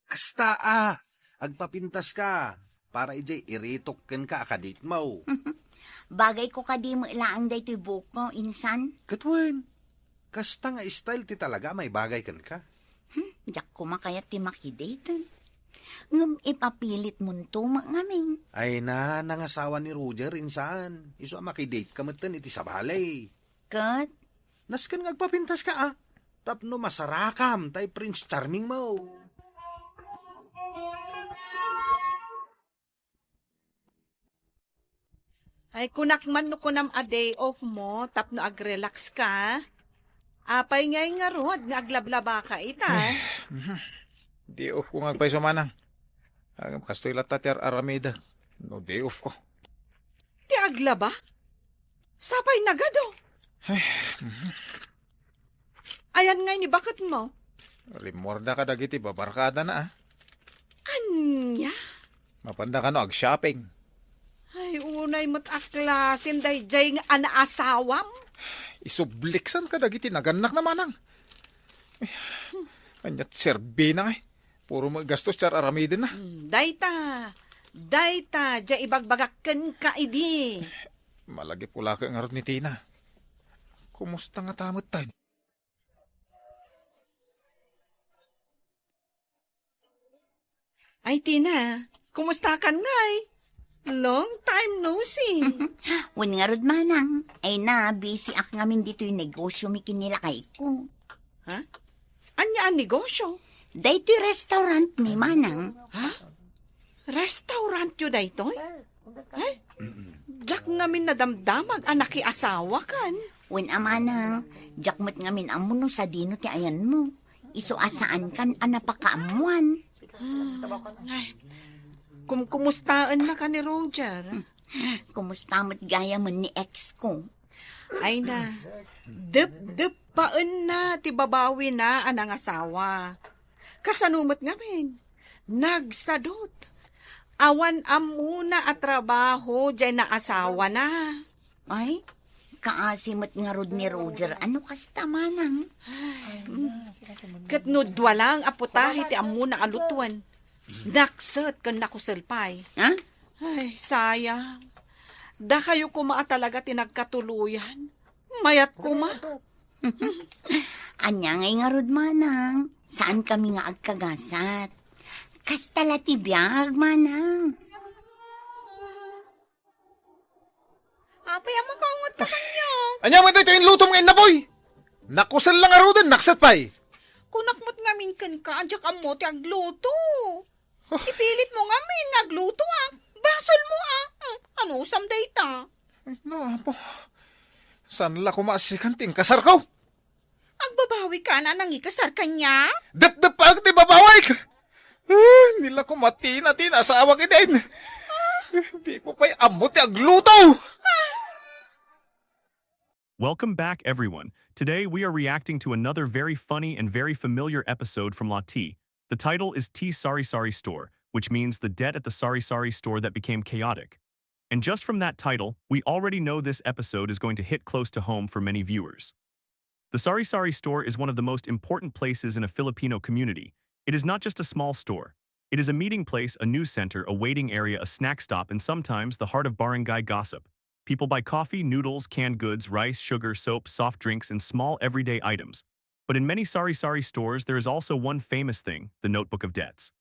Kasta a, agpapintaska, para idiay iritok kenka a kaditmo. Bagayko kadi met laeng daytoy buokko, insan? Ket wen, kasta nga style ti talaga a maibagay kenka. Hmm, diak koma kayat ti makidaten. Ngem ipapilitmonto met ngamin. Ay na, nangasawa ni Roger, insan. Isu a makidateka metten iti sabali. Ket? Nasken nga agpapintaska, a, tapno masarakam tay Prince Charming mo. Ay, kunak man no kunam a day off mo, tapno ag-relax ka. Apay ngay ngarud nga aglablabaka ita? Mhm. Day off ko nga agpayso, manang. Agam, kastoy latta ti ar-aramidek no day off ko. Ti aglaba? Sapay nagado. Ay, mhm. Ayan ngay ni baketmo? Rimmuarda kadagiti babarkadana, a. Ania? Mapanda kano ag-shopping. Ay, unay met a klasen daydiay nga anaasawam. Isubliksan kadagiti nagannakna, manang. Ay, aniat serbina ngay? Puro met gastos ti ar-aramidenna. Hmm, dayta, dayta, diay ibagbagak kenka idi. Malagipko la ket ngarud ni Tina. Kumusta ngata metten? Ay, Tina, kumustakan ngay? Long time no see. Wen ngarud, manang. Ay na, busy ak ngamin ditoy negosyo mi ken ni lakayko. Ha? Ania a negosyo? Daytoy restaurant mi, manang. Ha? Restaurant yo daytoy? Ay, diak ngamin nadamdamag a nakiasawakan. Wen a, manang, diak met ngamin ammo no sadino ti ayanmo. Isu a saankan a napakaammoan. Hmm, ay, kumkumustaennaka ni Roger? Kumusta met gayamen ni ex ko? Ay na, depdeppaenna ti babawina a nangasawa. Kasano met ngamin? Nagsadut. Awan ammona a trabaho diay naasawana. Ay, kaasi met ngarud ni Roger a no kasta, manang. Ket no dua lang a putahe ti ammona a lutoen, nakset ken nakusel pay. Ha? Ay, sayang. Dakayo koma a talaga ti nagkatuloyan. Mayat koma. Ania ngay ngarud, manang? Saankami nga agkagasat. Kasta la ti biag, manang. Apay a makaunget ka kaniak? Ania met daytoy inlutom nga innapoy? Nakusel la ngaruden, nakset pay. Kunak met ngamin kenka a diak ammo ti agluto. Ipilit mo ngamin nga aglutoak. Basol mo, a. Hmm, anusam dayta? Ay, no, Apo. Saan la koma a sikan ti inkasarko? Agbabawika a nangikasar kaniak? Depdeppaek ti babawik! Ah, ni la koma Tina ti naasawak idin. Di mo pay ammo ti agluto! Welcome back, everyone. Today, we are reacting to another very funny and very familiar episode from La T. The title is T Sari Sari Store, which means the debt at the Sari Sari store that became chaotic. And just from that title, we already know this episode is going to hit close to home for many viewers. The Sari Sari store is one of the most important places in a Filipino community. It is not just a small store. It is a meeting place, a news center, a waiting area, a snack stop, and sometimes the heart of barangay gossip. People buy coffee, noodles, canned goods, rice, sugar, soap, soft drinks, and small everyday items. But in many Sari Sari stores, there is also one famous thing, the notebook of debts.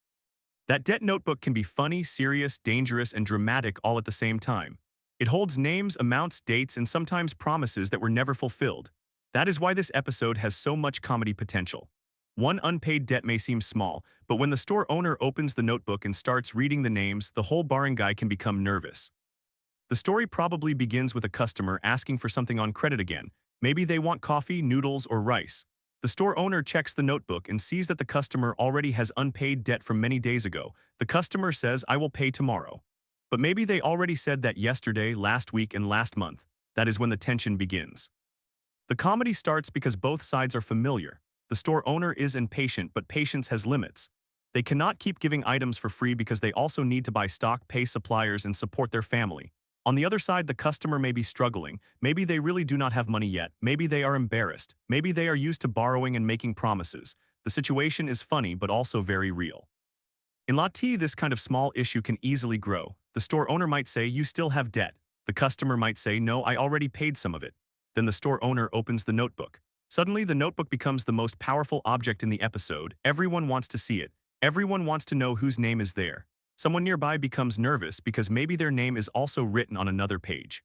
That debt notebook can be funny, serious, dangerous, and dramatic all at the same time. It holds names, amounts, dates, and sometimes promises that were never fulfilled. That is why this episode has so much comedy potential. One unpaid debt may seem small, but when the store owner opens the notebook and starts reading the names, the whole barangay can become nervous. The story probably begins with a customer asking for something on credit again. Maybe they want coffee, noodles, or rice. The store owner checks the notebook and sees that the customer already has unpaid debt from many days ago. The customer says, "I will pay tomorrow." But maybe they already said that yesterday, last week, and last month. That is when the tension begins. The comedy starts because both sides are familiar. The store owner is impatient, but patience has limits. They cannot keep giving items for free because they also need to buy stock, pay suppliers, and support their family. On the other side, the customer may be struggling. Maybe they really do not have money yet. Maybe they are embarrassed. Maybe they are used to borrowing and making promises. The situation is funny, but also very real. In Lati, this kind of small issue can easily grow. The store owner might say, "You still have debt." The customer might say, "No, I already paid some of it." Then the store owner opens the notebook. Suddenly, the notebook becomes the most powerful object in the episode. Everyone wants to see it. Everyone wants to know whose name is there. Someone nearby becomes nervous because maybe their name is also written on another page.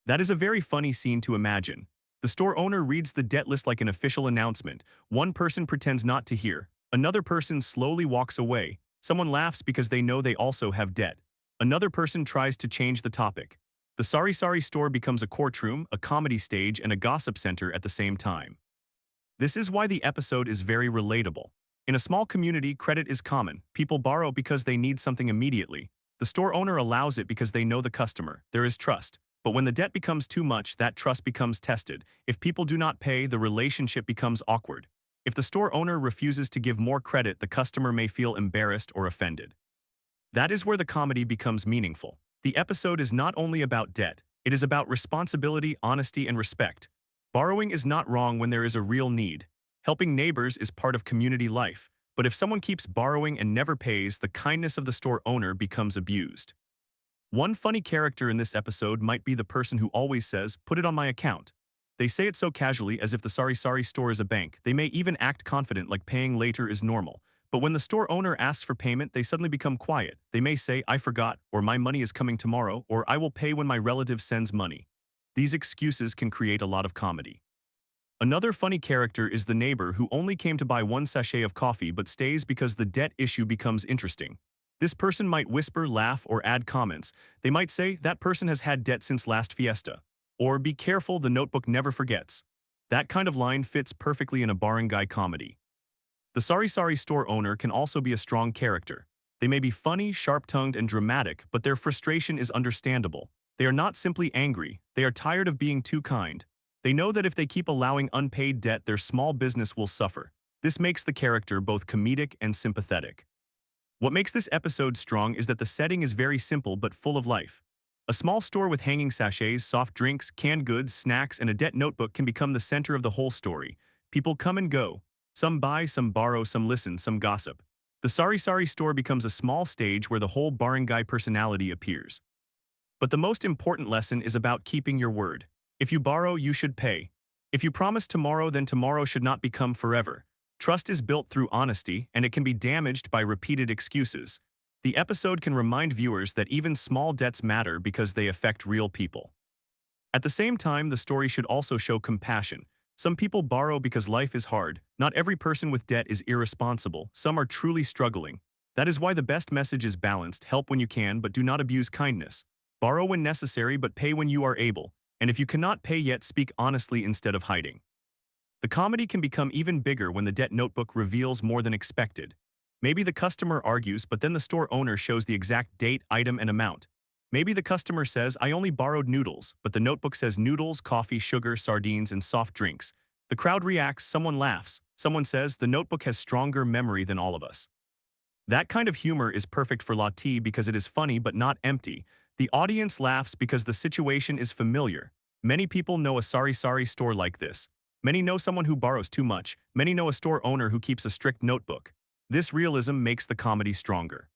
That is a very funny scene to imagine. The store owner reads the debt list like an official announcement. One person pretends not to hear. Another person slowly walks away. Someone laughs because they know they also have debt. Another person tries to change the topic. The Sari Sari store becomes a courtroom, a comedy stage, and a gossip center at the same time. This is why the episode is very relatable. In a small community, credit is common. People borrow because they need something immediately. The store owner allows it because they know the customer. There is trust. But when the debt becomes too much, that trust becomes tested. If people do not pay, the relationship becomes awkward. If the store owner refuses to give more credit, the customer may feel embarrassed or offended. That is where the comedy becomes meaningful. The episode is not only about debt, it is about responsibility, honesty, and respect. Borrowing is not wrong when there is a real need. Helping neighbors is part of community life. But if someone keeps borrowing and never pays, the kindness of the store owner becomes abused. One funny character in this episode might be the person who always says, "Put it on my account." They say it so casually, as if the Sari Sari store is a bank. They may even act confident, like paying later is normal. But when the store owner asks for payment, they suddenly become quiet. They may say, "I forgot," or "My money is coming tomorrow," or "I will pay when my relative sends money." These excuses can create a lot of comedy. Another funny character is the neighbor who only came to buy one sachet of coffee but stays because the debt issue becomes interesting. This person might whisper, laugh, or add comments. They might say, "That person has had debt since last fiesta." Or, "Be careful, the notebook never forgets." That kind of line fits perfectly in a barangay comedy. The Sari Sari store owner can also be a strong character. They may be funny, sharp-tongued, and dramatic, but their frustration is understandable. They are not simply angry, they are tired of being too kind. They know that if they keep allowing unpaid debt, their small business will suffer. This makes the character both comedic and sympathetic. What makes this episode strong is that the setting is very simple but full of life. A small store with hanging sachets, soft drinks, canned goods, snacks, and a debt notebook can become the center of the whole story. People come and go. Some buy, some borrow, some listen, some gossip. The Sari Sari store becomes a small stage where the whole barangay personality appears. But the most important lesson is about keeping your word. If you borrow, you should pay. If you promise tomorrow, then tomorrow should not become forever. Trust is built through honesty, and it can be damaged by repeated excuses. The episode can remind viewers that even small debts matter because they affect real people. At the same time, the story should also show compassion. Some people borrow because life is hard. Not every person with debt is irresponsible. Some are truly struggling. That is why the best message is balanced: help when you can, but do not abuse kindness. Borrow when necessary, but pay when you are able. And if you cannot pay yet, speak honestly instead of hiding. The comedy can become even bigger when the debt notebook reveals more than expected. Maybe the customer argues, but then the store owner shows the exact date, item, and amount. Maybe the customer says, "I only borrowed noodles," but the notebook says noodles, coffee, sugar, sardines, and soft drinks. The crowd reacts, someone laughs, someone says, "The notebook has stronger memory than all of us." That kind of humor is perfect for Lati because it is funny but not empty. The audience laughs because the situation is familiar. Many people know a Sari Sari store like this. Many know someone who borrows too much. Many know a store owner who keeps a strict notebook. This realism makes the comedy stronger.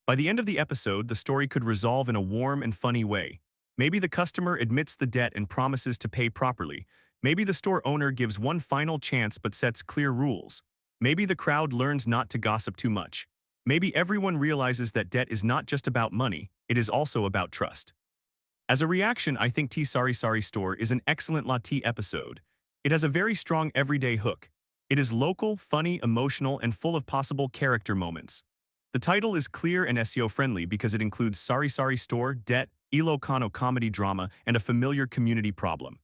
By the end of the episode, the story could resolve in a warm and funny way. Maybe the customer admits the debt and promises to pay properly. Maybe the store owner gives one final chance but sets clear rules. Maybe the crowd learns not to gossip too much. Maybe everyone realizes that debt is not just about money, it is also about trust. As a reaction, I think Tea Sari Sari Store is an excellent Lati episode. It has a very strong everyday hook. It is local, funny, emotional, and full of possible character moments. The title is clear and S E O friendly because it includes Sari Sari Store, debt, Ilocano comedy drama, and a familiar community problem.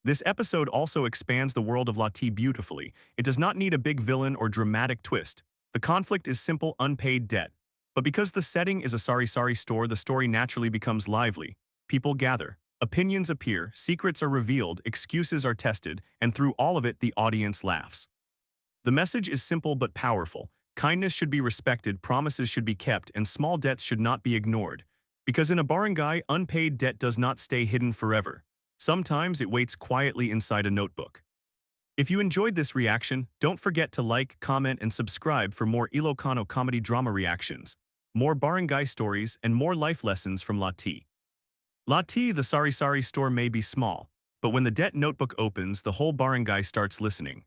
This episode also expands the world of Lati beautifully. It does not need a big villain or dramatic twist. The conflict is simple unpaid debt. But because the setting is a sari-sari store, the story naturally becomes lively. People gather. Opinions appear, secrets are revealed, excuses are tested, and through all of it, the audience laughs. The message is simple but powerful. Kindness should be respected, promises should be kept, and small debts should not be ignored. Because in a barangay, unpaid debt does not stay hidden forever. Sometimes it waits quietly inside a notebook. If you enjoyed this reaction, don't forget to like, comment, and subscribe for more Ilocano comedy drama reactions, more barangay stories, and more life lessons from Lati. Lati, the sari-sari store may be small, but when the debt notebook opens, the whole barangay starts listening.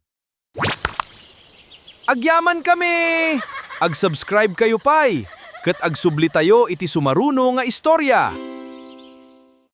Agyaman kami! Ag-subscribe kayo pay, ket agsubli tayo iti sumaruno nga istorya.